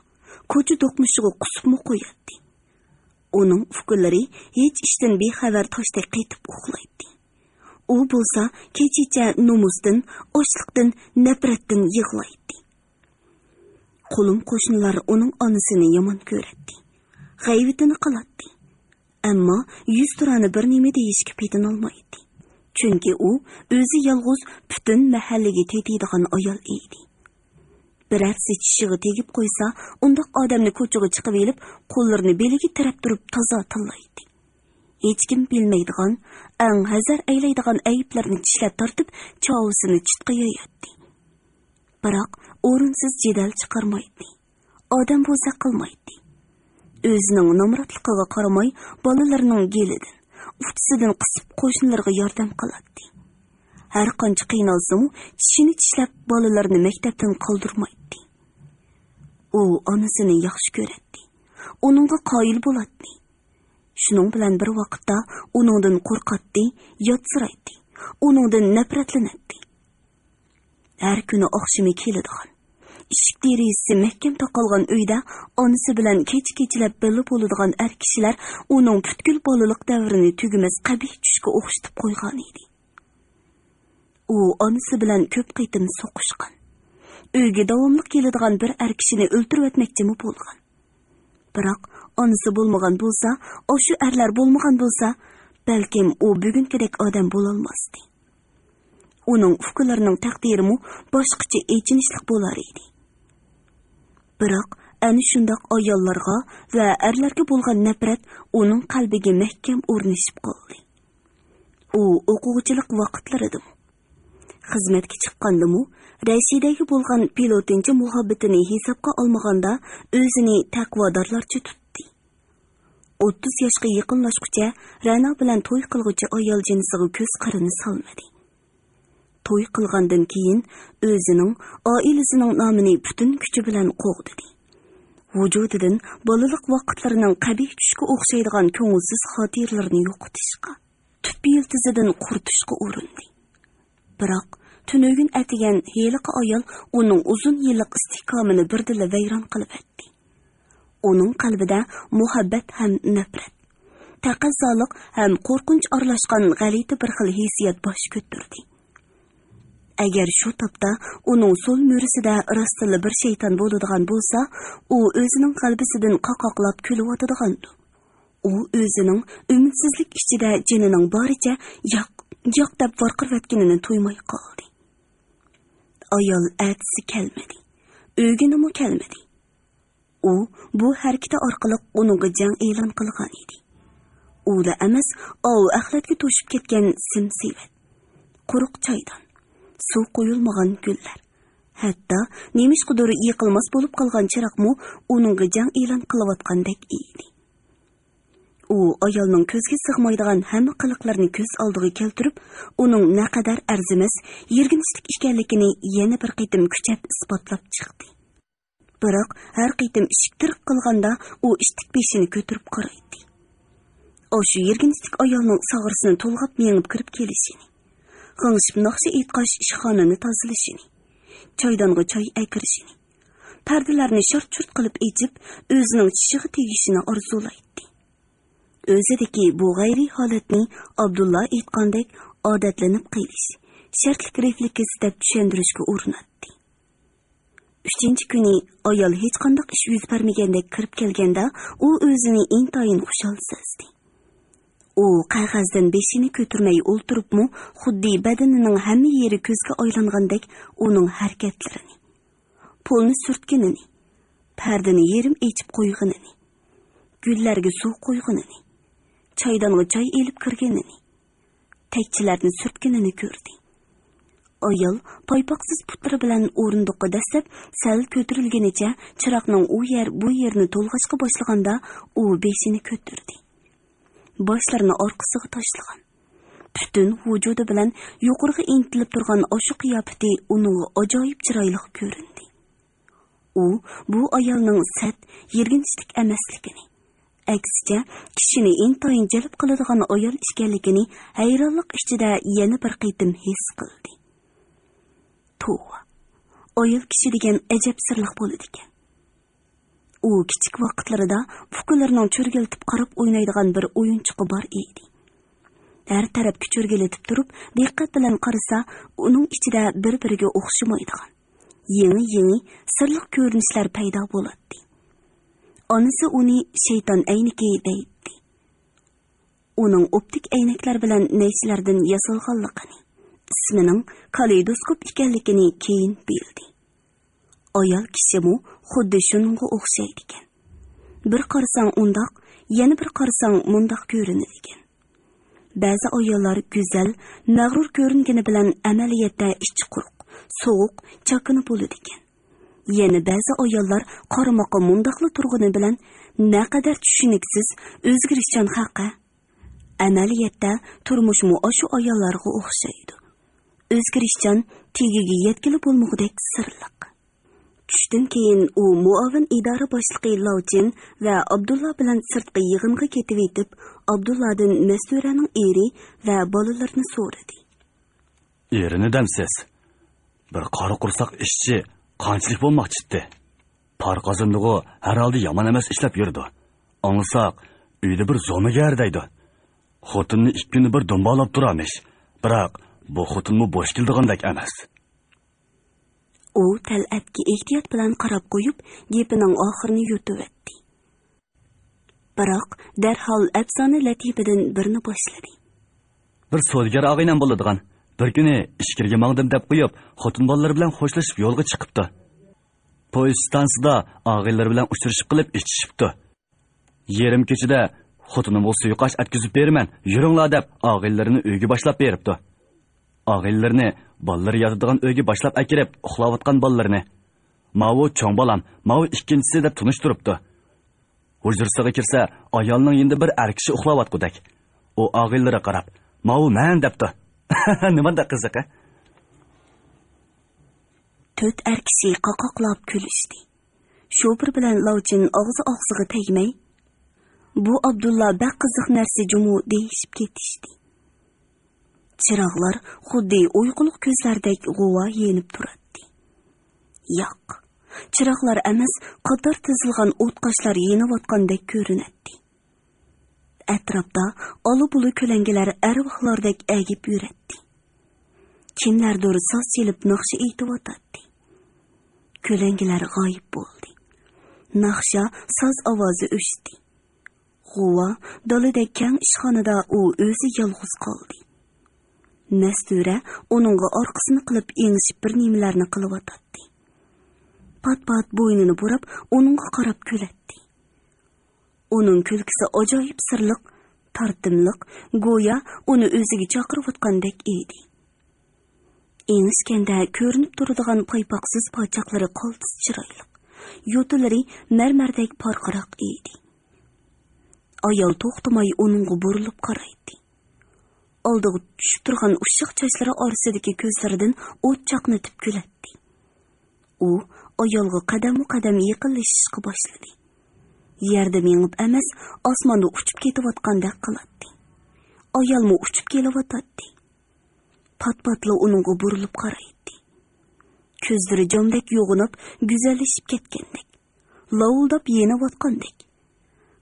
كوچا دوقمۇشىغا قۇسۇپمۇ قوياتتى. ئۇنىڭ ئۇكىلىرى ھېچ ئىشتىن بىخەۋەر تاشتەك قېتىپ ئۇخلايتتى. ئۇ بولسا كېچىچە نومۇستىن، ئاچلىقتىن، نەپرەتتىن يىغلايتتى. قولۇم قوشنىلار ئۇنىڭ ئانىسىنى يامان كۆرەتتى. غەيۋىتىنى قىلاتتى. ئەمما يۈزتۇرانە بىر نېمە دېيىشكە پېتىنالمايتتى. چۈنكى ئۇ ئۆزى يالغۇز پۈتۈن مەھەللىگە تېتىيدىغان ئايال ئىدى. بىرەرسى چىشىغا تېگىپ قويسا، ئۇنداق ئادەمنى كوچىغا چىقىۋېلىپ، قوللىرىنى بېلىگە تىرەپ تۇرۇپ تازا تىللايتتى. ھېچكىم بىلمەيدىغان، ئەڭ ھەزەر ئەيلەيدىغان ئەيىبلەرنى چىشلەپ تارتىپ، چاۋىسىنى چىتقا ياياتتى. بىراق ئورۇنسىز جېدەل چىقارمايتتى. ئادەم بوزەك قىلمايتتى. ئۆزىنىڭ نامراتلىقىغا قارىماي، بالىلىرىنىڭ گېلىدىن، ئۇچىسىدىن قىسىپ قوشنىلىرىغا ياردەم قىلاتتى. ھەر قانچە قىينالسىمۇ، چىشىنى چىشلەپ بالىلىرىنى مەكتەپتىن قالدۇرمايتتى. ئۇ ئانىسىنى ياخشى كۆرەتتى. ئۇنىڭغا قايىل بولاتتى. شۇنىڭ بىلەن بىر ۋاقىتتا ئۇنىڭدىن قورقاتتى، ياتسىرايتتى، ئۇنىڭدىن نەپرەتلىنەتتى. ھەر كۈنى ئاخشىمى كېلىدىغان، ئىشىك دېرىزىسى مەھكەم تاقالغان ئۆيدە ئانىسى بىلەن كېچە-كېچىلەپ بىللە بولىدىغان ئەر كىشىلەر ئۇنىڭ پۈتكۈل بالىلىق دەۋرىنى تۈگىمەس قەبىھ چۈشكە ئوخشىتىپ قويغانىدى. ئۇ ئانىسى بىلەن كۆپ قېتىم سوقۇشقان. ئۆيگە داۋاملىق كېلىدىغان بىر ئەر كىشىنى ئۆلتۈرۈۋەتمەكچىمۇ بولغان. بىراق ئانىسى بولمىغان بولسا، ئاشۇ ئەرلەر بولمىغان بولسا، بەلكىم ئۇ بۈگۈنكىدەك ئادەم بولالماستى. ئۇنىڭ ئۇكىلىرىنىڭ تەقدىرىمۇ باشقىچە ئېچىنىشلىق بولار ئىدى. بىراق ئەنە شۇنداق ئاياللارغا ۋە ئەرلەرگە بولغان نەپرەت ئۇنىڭ قەلبىگە مەھكەم ئورنىشىپ قالدى. ئۇ ئوقۇغۇچىلىق ۋاقىتلىرىدىمۇ، خىزمەتكە چىققاندىمۇ، رەشىدەگە بولغان پىلوتىنچە مۇھەببىتىنى ھېسابقا ئالمىغاندا، ئۆزىنى تەقۋادارلارچە تۇتتى. ئوتتۇز ياشقا يېقىنلاشقۇچە رەنا بىلەن توي قىلغۇچى ئايال جىنسىغا كۆز قىرىنى سالمىدى. توي قىلغاندىن كېيىن ئۆزىنىڭ، ئائىلىسىنىڭ نامىنى پۈتۈن كۈچى بىلەن قوغدىدى. ۋۇجۇدىدىن بالىلىق ۋاقىتلىرىنىڭ قەبىھ چۈشكە ئوخشايدىغان كۆڭۈلسىز خاتىرىلىرىنى يوقىتىشقا، تۈپ يىلتىزىدىن قۇرۇتۇشقا ئۇرۇندى. بىراق تۈنۈگۈن ئەتىگەن ھېلىقى ئايال ئۇنىڭ ئۇزۇن يىللىق ئىستىھكامىنى بىردىنلا ۋەيران قىلىۋەتتى. ئۇنىڭ قەلبىدە مۇھەببەت ھەم نەپرەت، تەقەززالىق ھەم قورقۇنچ ئارىلاشقان غەلىتە بىر خىل ھېسسىيات باش كۆتۈردى. ئەگەر شۇ تاپتا ئۇنىڭ سول مۈرىسىدە راستتىنلا بىر شەيتان بولىدىغان بولسا، ئۇ ئۆزىنىڭ غەلىبىسىدىن قاقاقلاپ كۈلۈۋاتىدىغاندۇ؟ ئۇ ئۆزىنىڭ ئۈمىدسىزلىك ئىچىدە جېنىنىڭ بارىچە «ياق، ياق» دەپ ۋارقىرىۋەتكىنىنى تۇيماي قالدى. ئايال ئەتىسى كەلمىدى. ئۆگىنىمۇ كەلمىدى. ئۇ بۇ ھەرىكىتى ئارقىلىق ئۇنىڭغا جەڭ ئېلان قىلغان ئىدى. ئۇلا ئەمەس، ئاۋۇ ئەخلەتكە توشۇپ كەتكەن سىم-سېۋەت، قۇرۇق چايدان، سۇ قۇيۇلمىغان گۈللەر، ھەتتا نېمىشقىدۇر يېقىلماس بولۇپ قالغان چىراغمۇ ئۇنىڭغا جەڭ ئېلان قىلىۋاتقاندەك ئىدى. ئۇ ئايالنىڭ كۆزگە سىغمايدىغان ھەممە قىلىقلىرىنى كۆز ئالدىغا كەلتۈرۈپ، ئۇنىڭ نەقەدەر ئەرزىمەس، يىرگىنچلىك ئىكەنلىكىنى يەنە بىر قېتىم كۈچەپ ئىسپاتلاپ چىقتى. بىراق ھەر قېتىم ئىشىك تىرىق قىلغاندا، ئۇ ئىتتىك بېشىنى كۆتۈرۈپ قارايتتى. ئاشۇ يىرگىنچلىك ئايالنىڭ ساغرىسىنى تولغاپ مېڭىپ كىرىپ كېلىشىنى، غىڭشىپ ناخشا ئېيتقاچ ئىشخانىنى تازىلىشىنى، چايدانغا چاي ئەكىرىشىنى، پەردىلەرنى شارت-شۇرت قىلىپ ئېچىپ، ئۆزىنىڭ چىشىغا تېگىشىنى ئارزۇلايتتى. ئۆزىدىكى بۇ غەيرىي ھالەتنى ئابدۇللا ئېيتقاندەك ئادەتلىنىپ قېلىش، شەرتلىك رېفلېكس دەپ چۈشەندۈرۈشكە ئۇرۇناتتى. ئۈچىنچى كۈنى ئايال ھېچقانداق ئىش يۈز بەرمىگەندەك كىرىپ كەلگەندە، ئۇ ئۆزىنى ئىنتايىن خۇشال سەزدى. ئۇ قەغەزدىن بېشىنى كۆتۈرمەي ئولتۇرۇپمۇ، خۇددى بەدىنىنىڭ ھەممە يېرى كۆزگە ئايلانغاندەك ئۇنىڭ ھەرىكەتلىرىنى، پولنى سۈرتكىنىنى، پەردىنى يېرىم ئېچىپ قويغىنىنى، گۈللەرگە سۇ قۇيغىنىنى، چايدانغا چاي ئېلىپ كىرگىنىنى، تەكچىلەرنى سۈرتكىنىنى كۆردى. ئايال پايپاقسىز پۇتلىرى بىلەن ئورۇندۇققا دەسسەپ سەل كۆتۈرۈلگىنىچە چىراغنىڭ ئۇ يەر، بۇ يېرىنى تولغاشقا باشلىغاندا، ئۇ بېشىنى كۆتۈردى. باشلىرىنى ئارقىسىغا تاشلىغان، پۈتۈن ۋۇجۇدى بىلەن يۇقىرىغا ئىنتىلىپ تۇرغان ئاشۇ قىياپىتى ئۇنىڭغا ئاجايىپ چىرايلىق كۆرۈندى. ئۇ بۇ ئايالنىڭ سەت، يىرگىنچلىك ئەمەسلىكىنى، ئەكسىچە، كىشىنى ئىنتايىن جەلپ قىلىدىغان ئايال ئىكەنلىكىنى ھەيرانلىق ئىچىدە يەنە بىر قېتىم ھېس قىلدى. توۋا، ئايال كىشى دېگەن ئەجەب سىرلىق بولىدىكەن. ئۇ كىچىك ۋاقىتلىرىدا ئۇكىلىرىنىڭ چۆرگىلىتىپ قاراپ ئوينايدىغان بىر ئويۇنچۇقى بار ئىدى. ھەر تەرەپكە چۆرگىلىتىپ تۇرۇپ، دىققەت بىلەن قارىسا، ئۇنىڭ ئىچىدە بىر-بىرىگە ئوخشىمايدىغان، يېڭى-يېڭى سىرلىق كۆرۈنۈشلەر پەيدا بولاتتى. ئانىسى ئۇنى شەيتان ئەينىكى دەيتتى. ئۇنىڭ ئوپتىك ئەينەكلەر بىلەن نەيچىلەردىن ياسالغانلىقىنى، ئىسمىنىڭ كالېيدوسكوپ ئىكەنلىكىنى كېيىن بىلدى. ئايال كىشىمۇ خۇددى شۇنىڭغا ئوخشايدىكەن. بىر قارىساڭ ئۇنداق، يەنە بىر قارىساڭ مۇنداق كۆرۈنىدىكەن. بەزى ئاياللار گۈزەل، مەغرۇر كۆرۈنگىنى بىلەن ئەمەلىيەتتە ئىچى قۇرۇق، سوغۇق، چاكىنا بولىدىكەن. يەنە بەزى ئاياللار قارىماققا مۇنداقلا تۇرغىنى بىلەن نەقەدەر چۈشىنىكسىز، ئۆزگىرىشچان خەقە. ئەمەلىيەتتە تۇرمۇشمۇ ئاشۇ ئاياللارغا ئوخشايدۇ. ئۆزگىرىشچان، تېگىگە يەتكىلى بولمىغۇدەك سىرلىق. چۈشتىن كېيىن ئۇ مۇئاۋىن ئىدارە باشلىقى لاۋچىن ۋە ئابدۇللا بىلەن سىرتقى يىغىنغا كېتىۋېتىپ، ئابدۇللادىن مەستۇرەنىڭ ئېرى ۋە بالىلىرىنى سورىدى. ئېرىنى دەمسىز؟ بىر قارا قورساق ئىشچى قانچىلىك بولماقچىتتى؟ پار قازىنىدىغۇ، ھەر ھالدا يامان ئەمەس ئىشلەپ يۈرىدۇ. ئاڭلىساق، ئۆيدە بىر زومىگەر دەيدۇ. خوتۇننى ئىككى كۈندە بىر دۇمبالاپ تۇرامىش. بىراق، بۇ خوتۇنمۇ بوش كېلىدىغاندەك ئەمەس. ئۇ تەلئەتكە ئېھتىيات بىلەن قاراپ قويۇپ، گېپىنىڭ ئاخىرىنى يۇتۇۋەتتى. بىراق، دەرھال ئەپسانە لەتىپىدىن بىرنى باشلىدى. بىر سودىگەر ئاغىنەم بولىدىغان. بىر كۈنى ئىچكىرىگە ماڭدىم دەپ قويۇپ، خوتۇن بالىلىرى بىلەن خوشلىشىپ يولغا چىقىپتۇ. پويىز ئىستانسىدا ئاغىنىلىرى بىلەن ئۇچرىشىپ قېلىپ ئىچىشىپتۇ. يېرىم كېچىدە، «خوتۇنۇمغا سۇيۇقئاش ئەتكۈزۈپ بېرىمەن، يۈرۈڭلار» دەپ، ئاغىنىلىرىنى ئۆيگە باشلاپ بېرىپتۇ. ئاغىنىلىرىنى بالىلىرى ياتىدىغان ئۆيگە باشلاپ ئەكىرىپ، ئۇخلاۋاتقان بالىلىرىنى، «ماۋۇ چوڭ بالام، ماۋۇ ئىككىنچىسى» دەپ تونۇشتۇرۇپتۇ. ھۇجرىسىغا كىرسە، ئايالنىڭ يېنىدا بىر ئەر كىشى ئۇخلاۋاتقۇدەك. ئۇ ئاغىنىلىرىگە قاراپ، «ماۋۇ مەن» دەپتۇ. نېمانداق قىزىق، ھە؟ تۆت ئەر كىشى قاقاقلاپ كۈلۈشتى. شوپۇر بىلەن لاۋچىن ئاغزى ئاغزىغا تەگمەي، «بۇ ئابدۇللا بەك قىزىق نەرسە جۇمۇ» دېيىشىپ كېتىشتى. چىراغلار خۇددى ئۇيقۇلۇق كۆزلەردەك غۇۋا يېنىپ تۇراتتى. ياق، چىراغلار ئەمەس، قاتار تىزىلغان ئوتقاشلار يېنىۋاتقاندەك كۆرۈنەتتى. ئەتراپتا ئالا-بۇلا كۆلەڭگىلەر ئەرۋاھلاردەك ئەگىپ يۈرەتتى. كىملەردۇر ساز چېلىپ ناخشا ئېيتىۋاتاتتى. كۆلەڭگىلەر غايىب بولدى. ناخشا، ساز ئاۋازى ئۆچتى. غۇۋا دالىدەك كەڭ ئىشخانىدا ئۇ ئۆزى يالغۇز قالدى. مەستۇرە ئۇنىڭغا ئارقىسىنى قىلىپ ئېڭىشىپ بىر نېمىلەرنى قىلىۋاتاتتى. پات-پات بوينىنى بۇراپ ئۇنىڭغا قاراپ كۈلەتتى. ئۇنىڭ كۈلكىسى ئاجايىپ سىرلىق، تارتىملىق، گويا ئۇنى ئۆزىگە چاقىرىۋاتقاندەك ئىدى. ئېڭىشكەندە كۆرۈنۈپ تۇرىدىغان پايپاقسىز پاچاقلىرى قالتىس چىرايلىق، يوتىلىرى مەرمەردەك پارقىراق ئىدى. ئايال توختىماي ئۇنىڭغا بۇرۇلۇپ قارايتتى. ئالدىغا چۈشۈپ تۇرغان ئۇششاق چاچلىرى ئارىسىدىكى كۆزلىرىدىن ئوت چاقنىتىپ كۈلەتتى. ئۇ ئايالغا قەدەممۇ قەدەم يېقىنلىشىشقا باشلىدى. يەردە مېڭىپ ئەمەس، ئاسماندا ئۇچۇپ كېتىۋاتقاندەك قىلاتتى. ئايالمۇ ئۇچۇپ كېلىۋاتاتتى. پات-پاتلا ئۇنىڭغا بۇرۇلۇپ قارايتتى. كۆزلىرى جامدەك يوغىناپ، گۈزەللىشىپ كەتكەندەك، لاۋۇلداپ يېنىۋاتقاندەك.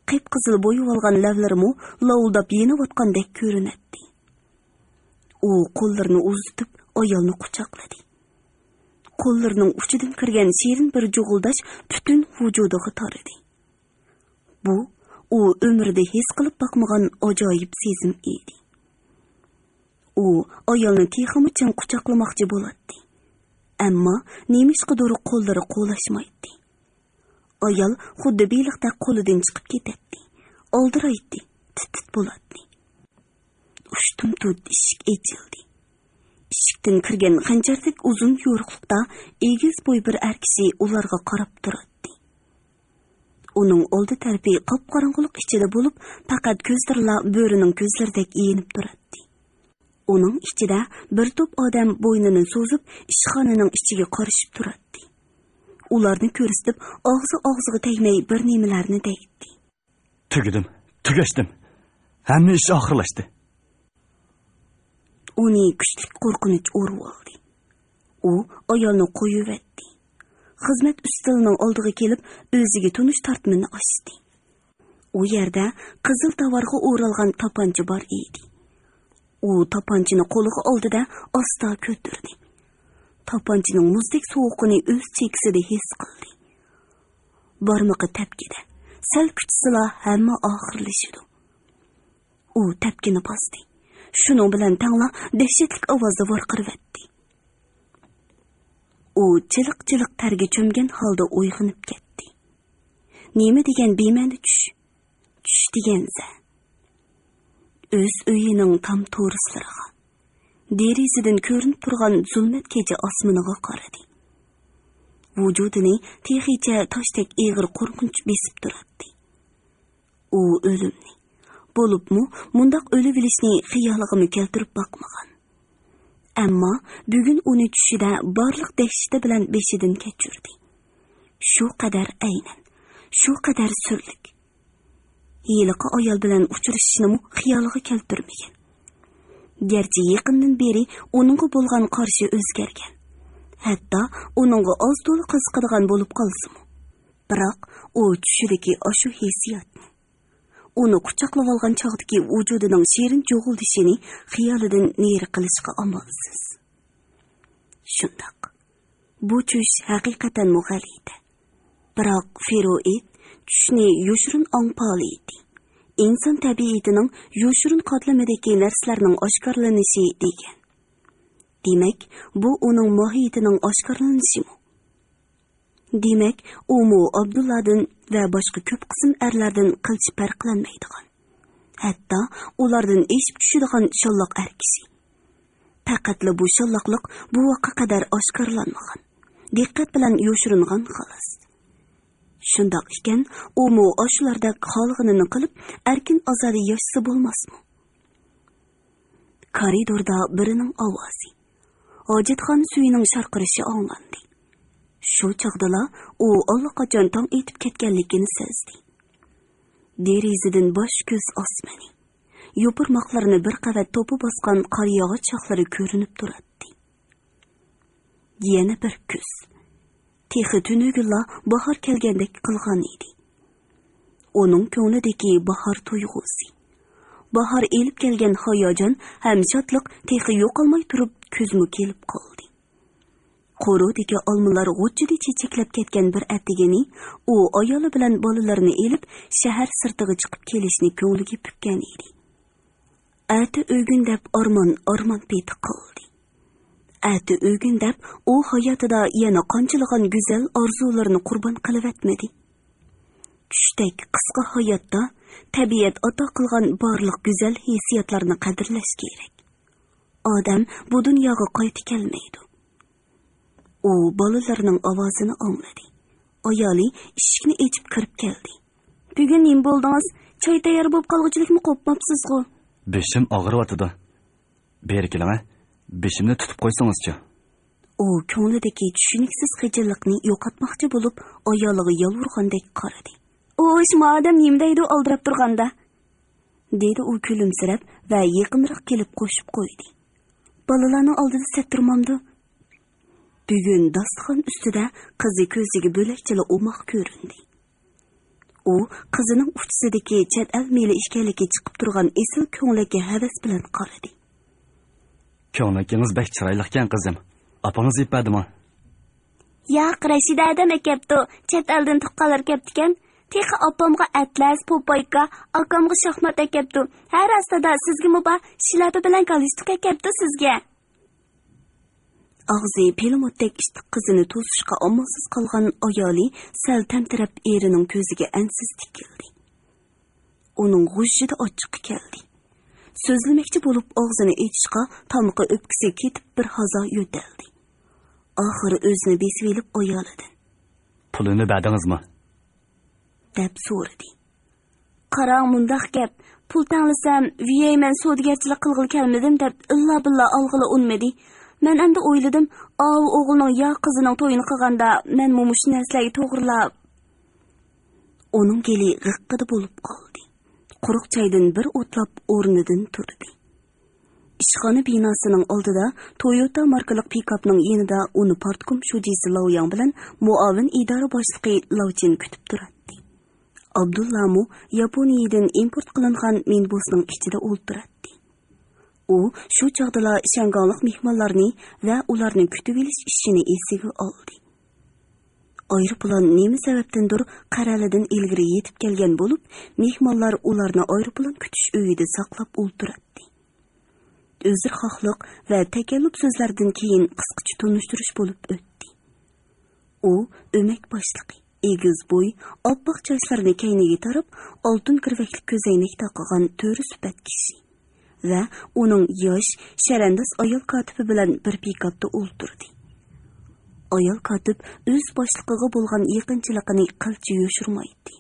قىپقىزىل بويىۋالغان لەۋلىرىمۇ لاۋۇلداپ يېنىۋاتقاندەك كۆرۈنەتتى. ئۇ قوللىرىنى ئۇزىتىپ، ئايالنى قۇچاقلىدى. قوللىرىنىڭ ئۇچىدىن كىرگەن شېرىن بىر جۇغۇلداش پۈتۈن ۋۇجۇدىغا تارىدى. بۇ، ئۇ ئۆمرىدە ھېس قىلىپ باقمىغان ئاجايىپ سېزىم ئىدى. ئۇ ئايالنى تېخىمۇ چىڭ قۇچاقلىماقچى بولاتتى. ئەمما نېمىشقىدۇر قوللىرى قولاشمايتتى. ئايال خۇددى بېلىقتەك قولىدىن چىقىپ كېتەتتى. ئالدىرايتتى، تىت-تىت بولاتتى. ئۇشتۇمتۇت ئىشىك ئېچىلدى. ئىشىكتىن كىرگەن خەنجەردەك ئۇزۇن يورۇقلۇقتا ئېگىز بوي بىر ئەر كىشى ئۇلارغا قاراپ تۇراتتى. ئۇنىڭ ئالدى تەرىپى قاپقاراڭغۇلۇق ئىچىدە بولۇپ، پەقەت كۆزلىرىلا بۆرىنىڭ كۆزلىرىدەك يېنىپ تۇراتتى. ئۇنىڭ ئىچىدە بىر توپ ئادەم بوينىنى سوزۇپ، ئىشخانىنىڭ ئىچىگە قارىشىپ تۇراتتى. ئۇلارنى كۆرسىتىپ، ئاغزى ئاغزىغا تەگمەي بىر نېمىلەرنى دەيتتى. «تۈگىدىم، تۈگەشتىم. ھەممە ئىش ئاخىرلاشتى.» ئۇنى كۈچلۈك قورقۇنچ ئورۇۋالدى. ئۇ ئايالنى قويۇۋەتتى. خىزمەت ئۈستىلىنىڭ ئالدىغا كېلىپ، ئۆزىگە تونۇش تارتمىنى ئاچتى. ئۇ يەردە قىزىل تاۋارغا ئورالغان تاپانچا بار ئىدى. ئۇ تاپانچىنى قولىغا ئالدى-دە، ئاستا كۆتۈردى. تاپانچىنىڭ مۇزدەك سوغۇقىنى ئۆز چېكىسىدە ھېس قىلدى. بارمىقى تەپكىدە، سەل كۈچىسىلا ھەممە ئاخىرلىشىدۇ. ئۇ تەپكىنى باستى. شۇنىڭ بىلەن تەڭلا دەھشەتلىك ئاۋازدا ۋارقىرىۋەتتى. ئۇ چىلىق-چىلىق تەرگە چۆمگەن ھالدا ئويغىنىپ كەتتى. نېمە دېگەن بىمەنە چۈش؟ چۈش دېگەنسە. ئۆز ئۆيىنىڭ تام تورۇسلىرىغا، دېرىزىدىن كۆرۈنۈپ تۇرغان زۇلمەت كېچە ئاسمىنىغا قارىدى. ۋۇجۇدىنى تېخىچە تاشتەك ئېغىر قورقۇنچ بېسىپ تۇراتتى. ئۇ ئۆلۈمنى، بولۇپمۇ مۇنداق ئۆلۈۋېلىشنى خىيالىغىمۇ كەلتۈرۈپ باقمىغان. ئەمما بۈگۈن ئۇنى چۈشىدە بارلىق دەھشىتى بىلەن بېشىدىن كەچۈردى. شۇ قەدەر ئەينەن، شۇ قەدەر سۈرلۈك. ھېلىقى ئايال بىلەن ئۇچرىشىشنىمۇ خىيالىغا كەلتۈرمىگەن. گەرچە يېقىندىن بېرى ئۇنىڭغا بولغان قارىشى ئۆزگەرگەن، ھەتتا ئۇنىڭغا ئاز-تولا قىزىقىدىغان بولۇپ قالسىمۇ، بىراق ئۇ چۈشىدىكى ئاشۇ ھېسسىياتنى، ئۇنى قۇچاقلىۋالغان چاغدىكى ۋۇجۇدىنىڭ شېرىن جۇغۇلدىشىنى خىيالىدىن نېرى قىلىشقا ئامالسىز. شۇنداق. بۇ چۈش ھەقىقەتەنمۇ غەلىتە. بىراق فروئىد چۈشنى يوشۇرۇن ئاڭ پائالىيىتى، ئىنسان تەبىئىتىنىڭ يوشۇرۇن قاتلىمىدىكى نەرسىلەرنىڭ ئاشكارىلىنىشى دېگەن. دېمەك، بۇ ئۇنىڭ ماھىيىتىنىڭ ئاشكارىلىنىشىمۇ؟ دېمەك، ئۇمۇ ئابدۇللادىن ۋە باشقا كۆپ قىسىم ئەرلەردىن قىلچە پەرقلەنمەيدىغان، ھەتتا ئۇلاردىن ئېشىپ چۈشىدىغان شاللاق ئەر كىشى. پەقەتلا بۇ شاللاقلىق بوۋاققا قەدەر ئاشكارىلانمىغان، دىققەت بىلەن يوشۇرۇنغان خالاس. شۇنداق ئىكەن، ئۇمۇ ئاشۇلاردەك خالىغىنىنى قىلىپ، ئەركىن-ئازادە ياشىسا بولماسمۇ؟ كارىدوردا بىرىنىڭ ئاۋازى، ھاجەتخانا سۈيىنىڭ شارقىرىشى ئاڭلاندى. شۇ چاغدىلا ئۇ ئاللىقاچان تاڭ ئېتىپ كەتكەنلىكىنى سەزدى. دېرىزىدىن باش كۆز ئاسمىنى، يوپۇرماقلىرىنى بىر قەۋەت توپا باسقان قار ياغاچ شاخلىرى كۆرۈنۈپ تۇراتتى. يەنە بىر كۈز. تېخى تۈنۈگۈنلا باھار كەلگەندەك قىلغان ئىدى. ئۇنىڭ كۆڭلىدىكى باھار تۇيغۇسى، باھار ئېلىپ كەلگەن ھاياجان ھەم شادلىق تېخى يوقالماي تۇرۇپ كۈزمۇ كېلىپ قالدى. قورۇدىكى ئالمىلار غۇچچىدە چېچەكلەپ كەتكەن بىر ئەتىگىنى ئۇ ئايالى بىلەن بالىلىرىنى ئېلىپ شەھەر سىرتىغا چىقىپ كېلىشنى كۆڭلىگە پۈككەن ئىدى. ئەتە ئۆگۈن دەپ ئارمان، ئارمان پېتى قىلدى. ئەتە ئۆگۈن دەپ ئۇ ھاياتىدا يەنە قانچىلىغان گۈزەل ئارزۇلىرىنى قۇربان قىلىۋەتمىدى. چۈشتەك قىسقا ھاياتتا تەبىئەت ئاتا قىلغان بارلىق گۈزەل ھېسسىياتلارنى قەدىرلەش كېرەك. ئادەم بۇ دۇنياغا قايتا كەلمەيدۇ. ئۇ بالىلىرىنىڭ ئاۋازىنى ئاڭلىدى. ئايالى ئىشىكنى ئېچىپ كىرىپ كەلدى. بۈگۈن نېمە بولدىڭىز؟ چاي تەييار بولۇپ قالغۇچىلىكمۇ قوپماپسىزغۇ؟ بېشىم ئاغرىۋاتىدۇ. بېرى كېلىڭە، بېشىمنى تۇتۇپ قويسىڭىزچۇ؟ ئۇ كۆڭلىدىكى چۈشىنىكسىز خىجىللىقنى يوقاتماقچى بولۇپ، ئايالىغا يالۋۇرغاندەك قارىدى. ئۇ شۇ ئادەم نېمە دەيدۇ ئالدىراپ تۇرغاندا؟ دېدى ئۇ كۈلۈمسىرەپ ۋە يېقىنراق كېلىپ قوشۇپ قويدى. بالىلارنىڭ ئالدىدا سەت تۇرمامدۇ؟ بۈگۈن داستىخان ئۈستىدە قىزى كۆزىگە بۆلەكچىلا ئوماق كۆرۈندى. ئۇ قىزىنىڭ ئۇچىسىدىكى چەت ئەل مېلى ئىكەنلىكى چىقىپ تۇرغان ئېسىل كۆڭلەككە ھەۋەس بىلەن قارىدى. كۆڭلىكىڭىز بەك چىرايلىقكەن، قىزىم. ئاپىڭىز ئېلىپ بەردىمۇ؟ ياق، رەشىدە ھەدەم ئەكەپتۇ. چەت ئەلدىن تۇغقانلار كەپتىكەن. تېخى ئاپامغا ئەتلەس، پوپايكا، ئاكامغا شاھمات ئەكەپتۇ. ھە، راستىدا، سىزگىمۇ بار، شىلەپە بىلەن گالىستۇك ئەكەپتۇ سىزگە. ئاغزى پىلىموتتەك ئىتتىك قىزىنى توسۇشقا ئامالسىز قالغان ئايالى سەل تەمتىرەپ ئېرىنىڭ كۆزىگە ئەنسىز تىكىلدى. ئۇنىڭ غۇژژىدە ئاچچىقى كەلدى. سۆزلىمەكچى بولۇپ ئاغزىنى ئېچىشقا تامىقى ئۆپكىسىگە كېتىپ بىر ھازا يۆتەلدى. ئاخىرى ئۆزىنى بېسىۋېلىپ ئايالىدىن. پۇلىنى بەردىڭىزمۇ؟ دەپ سورىدى. قاراڭ، مۇنداق گەپ. پۇل تەڭلىسەم، ۋىيەي مەن سودىگەرچىلىك قىلغىلى كەلمىدىم دەپ ئىللا بىللا ئالغىلى ئۇنىمىدى. مەن ئەمدى ئويلىدىم، ئاۋۇ ئوغلىنىڭ يا قىزىنىڭ تويىنى قىلغاندا، مەنمۇ مۇشۇ نەرسىلەرگە توغرىلاپ. ئۇنىڭ گېلى غىققىدە بولۇپ قالدى. قۇرۇق چايدىن بىر ئوتلاپ ئورنىدىن تۇردى. ئىشخانا بىناسىنىڭ ئالدىدا تويوتا ماركىلىق پىكاپنىڭ يېنىدا ئۇنى پارتكوم شۇجىسى لاۋياڭ بىلەن مۇئاۋىن ئىدارە باشلىقى لاۋچىن كۈتۈپ تۇراتتى. ئابدۇللامۇ ياپونىيەدىن ئىمپورت قىلىنغان مىنىبۇسنىڭ ئىچىدە ئولتۇراتتى. ئۇ شۇ چاغدىلا شياڭگاڭلىق مېھمانلارنى ۋە ئۇلارنى كۈتۈۋېلىش ئىشىنى ئېسىگە ئالدى. ئايروپىلان نېمە سەۋەبتىندۇر قەرەلىدىن ئىلگىرى يېتىپ كەلگەن بولۇپ، مېھمانلار ئۇلارنى ئايروپىلان كۈتۈش ئۆيىدە ساقلاپ ئولتۇراتتى. ئۆزرىخاھلىق ۋە تەكەللۇپ سۆزلەردىن كېيىن قىسقىچە تونۇشتۇرۇش بولۇپ ئۆتتى. ئۇ ئۆمەك باشلىقى، ئېگىز بوي، ئاپئاق چاچلىرىنى كەينىگە تاراپ، ئالتۇن كىرۋەكلىك كۆزەينەك تاقىغان تۆرە سۈپەت كىشى ۋە ئۇنىڭ ياش، شەرەنداز ئايال كاتىپى بىلەن بىر پىكاپتا ئولتۇردى. ئايال كاتىپ ئۆز باشلىقىغا بولغان يېقىنچىلىقىنى قىلچە يوشۇرمايتتى.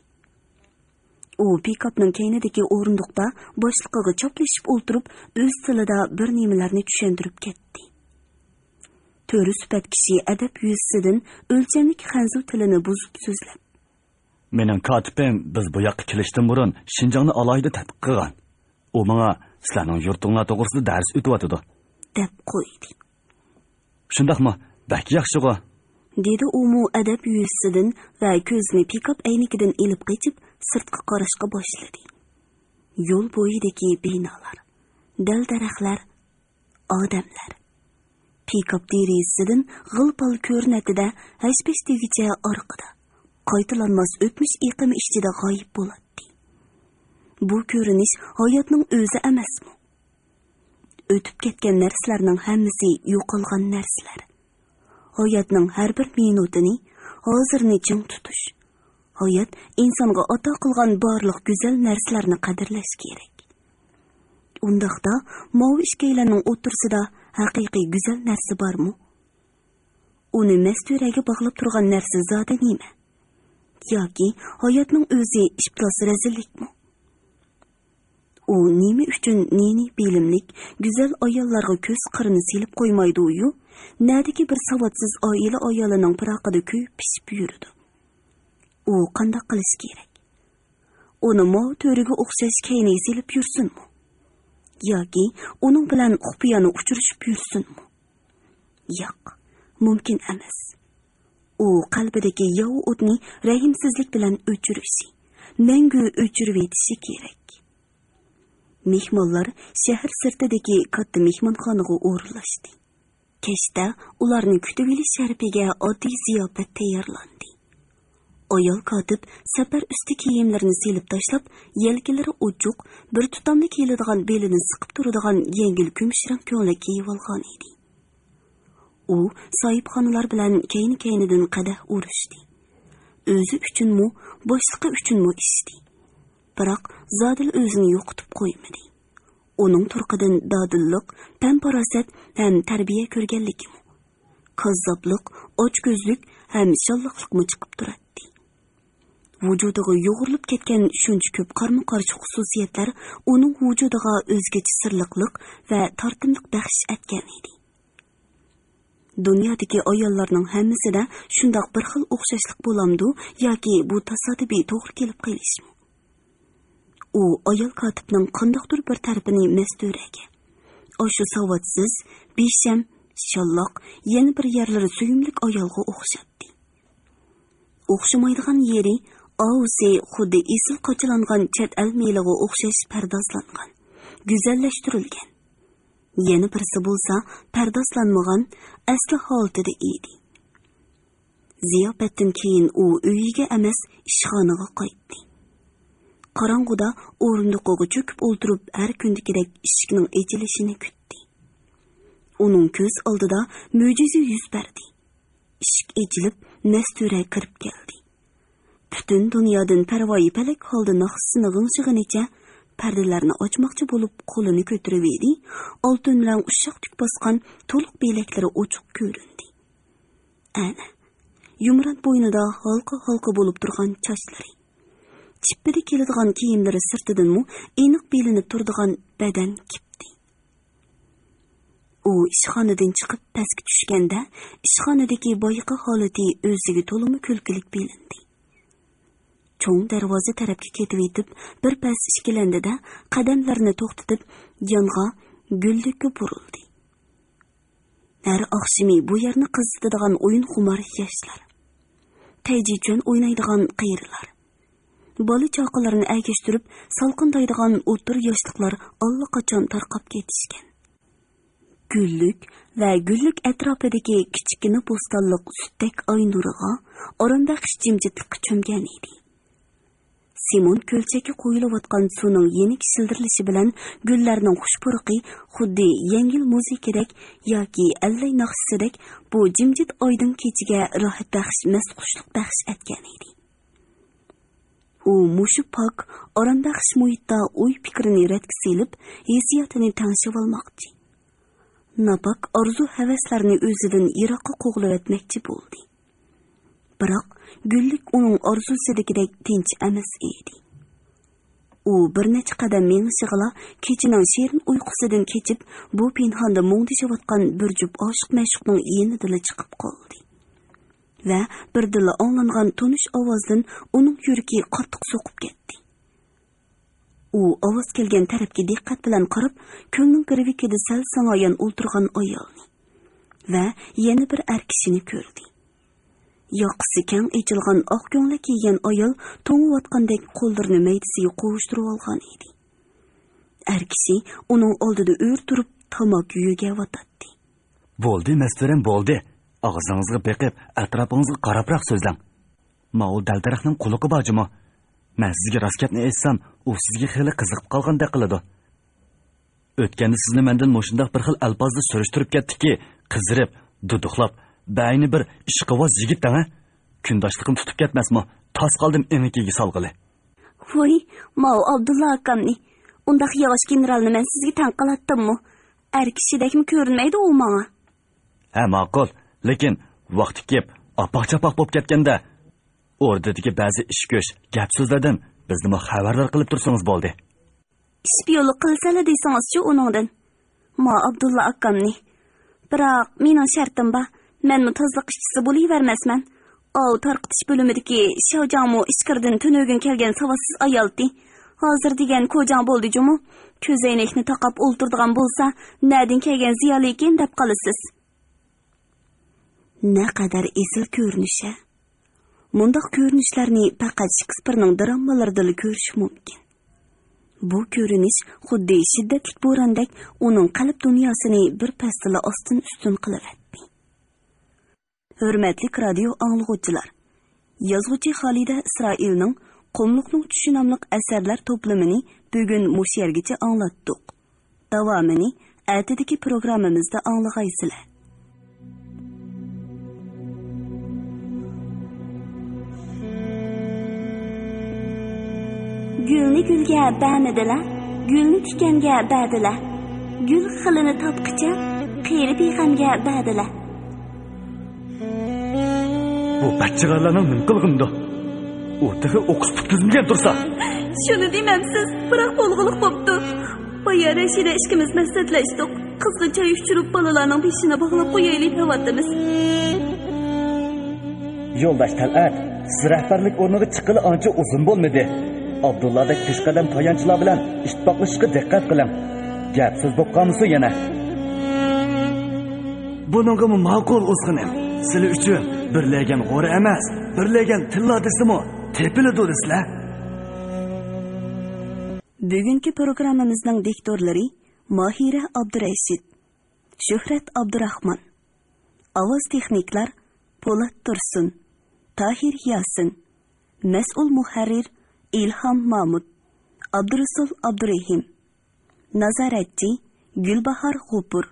ئۇ پىكاپنىڭ كەينىدىكى ئورۇندۇقتا باشلىقىغا چاپلىشىپ ئولتۇرۇپ، ئۆز تىلىدا بىر نېمىلەرنى چۈشەندۈرۈپ كەتتى. تۆرە سۈپەت كىشى ئەدەپ يۈزىسىدىن ئۆلچەملىك خەنزۇ تىلىنى بۇزۇپ سۆزلەپ، مېنىڭ كاتىپىم بىز بۇ ياققا كېلىشتىن بۇرۇن شىنجاڭنى ئالاھىدە تەتقىق قىلغان. ئۇ ماڭا سىلەرنىڭ يۇرتۇڭلار توغرىسىدا دەرس ئۆتۈۋاتىدۇ. دەپ قويدى. شۇنداقمۇ؟ بەك ياخشىغۇ. دېدى ئۇمۇ ئەدەپ يۈزىسىدىن ۋە كۆزىنى پىكاپ ئەينىكىدىن ئېلىپ قېچىپ، سىرتقا قاراشقا باشلىدى. يول بويىدىكى بىنالار، دەل-دەرەخلەر، ئادەملەر. پىكاپ دېرىزىسىدىن غىل-پال كۆرۈنەتتى-دە، ھەش-پەش دېگۈچە ئارقىدا، قايتىلانماس ئۆتمۈش ئېقىمى ئىچىدە غايىب بولاتتى. بۇ كۆرۈنۈش ھاياتنىڭ ئۆزى ئەمەسمۇ؟ ئۆتۈپ كەتكەن نەرسىلەرنىڭ ھەممىسى يوقالغان نەرسىلەر. ھاياتنىڭ ھەر بىر مىنۇتىنى، ھازىرنى چىڭ تۇتۇش. ھايات ئىنسانغا ئاتا قىلغان بارلىق گۈزەل نەرسىلەرنى قەدىرلەش كېرەك. ئۇنداقتا، ماۋۇ ئىككىيلەننىڭ ئوتتۇرىسىدا ھەقىقىي گۈزەل نەرسە بارمۇ؟ ئۇنى مەستۇرەگە باغلاپ تۇرغان نەرسە زادى نېمە؟ ياكى ھاياتنىڭ ئۆزى ئىپلاس رەزىللىكمۇ؟ ئۇ نېمە ئۈچۈن نى-نى بىلىملىك، گۈزەل ئاياللارغا كۆز قىرىنى سېلىپ قويمايدۇ-يۇ؟ نەدىكى بىر ساۋاتسىز ئائىلە ئايالىنىڭ پىراقىدا كۆيۈپ پىشىپ يۈرىدۇ؟ ئۇ قانداق قىلىشى كېرەك؟ ئۇنىمۇ تۆرىگە ئوخشاش كەينىگە سېلىپ يۈرسۇنمۇ؟ ياكى ئۇنىڭ بىلەن خۇپىيانە ئۇچرىشىپ يۈرسۇنمۇ؟ ياق، مۇمكىن ئەمەس. ئۇ قەلبىدىكى ياۋا ئوتنى رەھىمسىزلىك بىلەن ئۆچۈرۈشى، مەڭگۈ ئۆچۈرۈۋېتىشى كېرەك. مېھمانلار شەھەر سىرتىدىكى كاتتا مېھمانخانىغا ئورۇنلاشتى. كەچتە ئۇلارنى كۈتۈۋېلىش شەرىپىگە ئاددىي زىياپەت تەييارلاندى. ئايال كاتىپ سەپەر ئۈستى كىيىملىرىنى سېلىپ تاشلاپ، يەلكىلىرى ئوچۇق، بىر تۇتامدا كىيىلىدىغان بېلىنى سىقىپ تۇرىدىغان يەڭگىل كۈمۈش رەڭ كۆڭلەك كىيىۋالغان ئىدى. ئۇ ساھىبخانىلار بىلەن كەينى-كەينىدىن قەدەھ ئۇرۇشتى. ئۆزى ئۈچۈنمۇ، باشلىقى ئۈچۈنمۇ ئىچتى. بىراق زادىلا ئۆزىنى يوقىتىپ قويمىدى. ئۇنىڭ تۇرقىدىن دادىللىق، پەم-پاراسەت ھەم تەربىيە كۆرگەنلىكىمۇ، كاززاپلىق، ئاچكۆزلۈك ھەم شاللاقلىقمۇ چىقىپ تۇراتتى. ۋۇجۇدىغا يۇغۇرۇلۇپ كەتكەن شۇنچە كۆپ قارمۇ-قارشى خۇسۇسىيەتلەر ئۇنىڭ ۋۇجۇدىغا ئۆزگىچە سىرلىقلىق ۋە تارتىملىق بەخش ئەتكەن ئىدى. دۇنيادىكى ئاياللارنىڭ ھەممىسىدە شۇنداق بىر خىل ئوخشاشلىق بولامدۇ ياكى بۇ تاسادىپىي توغرا كېلىپ قېلىشمۇ؟ ئۇ ئايال كاتىپنىڭ قانداقتۇر بىر تەرىپىنى مەستۇرەگە، ئاشۇ ساۋاتسىز، بىشەم، شاللاق، يەنە بىر يەرلىرى سۆيۈملۈك ئايالغا ئوخشاتتى. ئوخشىمايدىغان يېرى، ئاۋۇسى خۇددى ئېسىل قاچىلانغان چەت ئەل مېلىغا ئوخشاش پەردازلانغان، گۈزەللەشتۈرۈلگەن. يەنە بىرسى بولسا پەردازلانمىغان، ئەسلى ھالىتىدە ئىدى. زىياپەتتىن كېيىن ئۇ ئۆيىگە ئەمەس، ئىشخانىغا قايتتى. قاراڭغۇدا ئورۇندۇقىغا چۆكۈپ ئولتۇرۇپ، ھەر كۈندىكىدەك ئىشىكنىڭ ئېچىلىشىنى كۈتتى. ئۇنىڭ كۆز ئالدىدا مۆجىزە يۈز بەردى. ئىشىك ئېچىلىپ، مەستۇرە كىرىپ كەلدى. پۈتۈن دۇنيادىن پەرۋايى پەلەك ھالدا ناخشىسىنى غىڭشىغىنىچە پەردىلەرنى ئاچماقچى بولۇپ قولىنى كۆتۈرۈۋىدى، ئالتۇن رەڭ ئۇششاق تۈك باسقان تولۇق بىلەكلىرى ئوچۇق كۆرۈندى. ئەنە، يۇمران بوينىدا ھالقا-ھالقا بولۇپ تۇرغان چاچلىرى. چىپپىدە كېلىدىغان كىيىملىرى سىرتىدىنمۇ ئېنىق بىلىنىپ تۇرىدىغان بەدەن كىپتى. ئۇ ئىشخانىدىن چىقىپ پەسكە چۈشكەندە، ئىشخانىدىكى بايىقى ھالىتى ئۆزىگە تولىمۇ كۈلكىلىك بىلىندى. چوڭ دەرۋازا تەرەپكە كېتىۋېتىپ، بىر پەس ئىككىلەندى-دە، قەدەملىرىنى توختىتىپ، يانغا، گۈللۈككە بۇرۇلدى. ھەر ئاخشىمى بۇ يەرنى قىزىتىدىغان ئويۇنخۇمار ياشلار، تەيجىچۈەن ئوينايدىغان قېرىلار، بالا-چاقىلىرىنى ئەگەشتۈرۈپ سالقىندايدىغان ئوتتۇرا ياشلىقلار ئاللىقاچان تارقاپ كېتىشكەن. گۈللۈك ۋە گۈللۈك ئەتراپىدىكى كىچىككىنە بوستانلىق سۈتتەك ئاي نۇرىغا ئارام بەخش جىمجىتلىققا چۆمگەن ئىدى. سىمون كۆلچەككە قۇيۇلۇۋاتقان سۇنىڭ يېنىك شىلدىرلىشى بىلەن گۈللەرنىڭ خۇش پۇرىقى خۇددى يەڭگىل مۇزىكىدەك ياكى ئەللەي ناخشىسىدەك بۇ جىمجىت ئايدىڭ كېچىگە راھەت بەخش، مەستخۇشلۇق بەخش ئەتكەن ئىدى. ئۇ مۇشۇ پاك، ئارام بەخش مۇھىتتا ئوي پىكرىنى رەتكە سېلىپ، ھېسسىياتىنى تەڭشىۋالماقچى. ناپاك ئارزۇ ھەۋەسلەرنى ئۆزىدىن يىراققا قوغلىۋەتمەكچى بولدى. بىراق، گۈللۈك ئۇنىڭ ئارزۇسىدىكىدەك تىنچ ئەمەس ئىدى. ئۇ بىر نەچچە قەدەم مېڭىشىغىلا كېچىنىڭ شېرىن ئۇيقۇسىدىن كېچىپ، بۇ پىنھاندا مۇڭدىشىۋاتقان بىر جۈپ ئاشىق مەشۇقنىڭ يېنىدىلا چىقىپ قالدى. ۋە بىردىنلا ئاڭلانغان تونۇش ئاۋازدىن ئۇنىڭ يۈرىكى قاتتىق سوقۇپ كەتتى. ئۇ ئاۋاز كەلگەن تەرەپكە دىققەت بىلەن قاراپ، كۆلنىڭ گىرۋىكىدە سەل ساڭايان ئولتۇرغان ئايالنى ۋە يەنە بىر ئەر كىشىنى كۆردى. ياقىسى كەڭ ئېچىلغان ئاق كۆڭلەك كىيگەن ئايال توڭۇۋاتقاندەك قوللىرىنى مەيدىسىگە قوۋۇشتۇرۇۋالغان ئىدى. ئەر كىشى ئۇنىڭ ئالدىدا ئۆرە تۇرۇپ تاماكا يۆگەۋاتاتتى. بولدى، مەستۇرەم، بولدى. ئاغزىڭىزغا بېقىپ، ئەتراپىڭىزغا قاراپراق سۆزلەڭ. ماۋۇ دەل-دەرەخنىڭ قۇلىقى بار جۇمۇ. مەن سىزگە راست گەپنى ئېيتسام، ئۇ سىزگە خېلى قىزىقىپ قالغاندەك قىلىدۇ. ئۆتكەندە سىزنى مەندىن مۇشۇنداق بىر خىل ئەلپازدا سۈرۈشتۈرۈپ كەتتىكى، قىزىرىپ، دۇدۇقلاپ، بەينى بىر ئىشقىۋاز يىگىت دەڭە. كۈنداشلىقىم تۇتۇپ كەتمەسمۇ، تاس قالدىم ئېڭىكىگە سالغىلى. ۋوي، ماۋۇ ئابدۇللا ئاكامنى، ئۇنداق ياۋاش گېنېرالنى مەن سىزگە تەڭ قىلاتتىممۇ؟ ئەر كىشىدەكمۇ كۆرۈنمەيدۇ ئۇ ماڭا. ھە، ماقۇل. لېكىن ۋاقتى كېلىپ، ئاپاق-چاپاق بولۇپ كەتكەندە، ئوردىدىكى بەزى ئىش-كۈچ، گەپ-سۆزلەردىن بىزنىمۇ خەۋەردار قىلىپ تۇرسىڭىز بولدى. ئىش پىيونلۇق قىلسىلا دېسىڭىزچۇ ئۇنىڭدىن. ما ئابدۇللا ئاكامنى. بىراق، مېنىڭ شەرتىم بار. مەنمۇ تازىلىق ئىشچىسى بولۇۋەرمەسمەن. ئاۋۇ تارقىتىش بۆلۈمىدىكى شاۋجاڭمۇ ئىچكىرىدىن تۈنۈگۈن كەلگەن ساۋاتسىز ئايالتى. ھازىر دېگەن كوجاڭ بولدى جۇمۇ. كۆزەينەكنى تاقاپ ئولتۇرىدىغان بولسا، نەدىن كەلگەن زىيالىيكىن دەپ قالىسىز. نەقەدەر ئېسىل كۆرۈنۈش-ھە! مۇنداق كۆرۈنۈشلەرنى پەقەت شېكسپىرنىڭ دراممىلىرىدىلا كۆرۈش مۇمكىن. بۇ كۆرۈنۈش خۇددى شىددەتلىك بوراندەك ئۇنىڭ قەلب دۇنياسىنى بىر پەستىلا ئاستىن-ئۈستۈن قىلىۋەتتى. ھۆرمەتلىك رادىيو ئاڭلىغۇچىلار! يازغۇچى خالىدە ئىسرائىلنىڭ قۇملۇقنىڭ چۈشى ناملىق ئەسەرلەر توپلىمىنى بۈگۈن مۇشۇ يەرگىچە ئاڭلاتتۇق. داۋامىنى ئەتىدىكى پروگراممىمىزدا ئاڭلىغايسىلەر. گۈلنى گۈلگە بەرمىدىلە، گۈلنى تىكەنگە بەردىلە. گۈل خىلىنى تاپقىچە قېرى بىغەمگە بەردىلە. بۇ بەچچىغارلارنىڭ نېمە قىلغىنىدۇ؟ ئۇ تېخى ئوقۇش پۈتكۈزمىگەن تۇرسا. شۇنى دېمەمسىز، بىراق بولغۇلۇق بوپتۇ. بايا رەشىدە ئىككىمىز مەسلىھەتلەشتۇق. قىزغا چاي ئۇچۇرۇپ، بالىلارنىڭ بېشىنى باغلاپ قويايلى دەۋاتىمىز. يولداش تەلئەت، سىز رەھبەرلىك ئورنىغا چىققىلى ئانچە ئۇزۇن بولمىدى. ئابدۇللادەك پېشقەدەم تايانچلار بىلەن ئىتتىپاقلىشىشقا دىققەت قىلىڭ. گەپ سۆز بولۇپ قالمىسۇن يەنە. بۇنىڭغىمۇ ماقۇل، ئۇزغىنىم. سىلى ئۈچۈن بىر لېگەن غورا ئەمەس، بىر لېگەن تىللا دېسىمۇ تېپىلىدۇ دېسىلە. بۈگۈنكى پروگراممىمىزنىڭ دىكتورلىرى ماھىرە ئابدۇرەشىت، شۆھرەت ئابدۇراخمان. ئاۋاز تېخنىكلار پولات تۇرسۇن، تاھىر ياسىن. مەسئۇل مۇھەررىر ئىلھام مامۇت، ئابدۇرۇسۇل ئابدۇرېھىم. نازارەتچى گۈلباھار غوپۇر.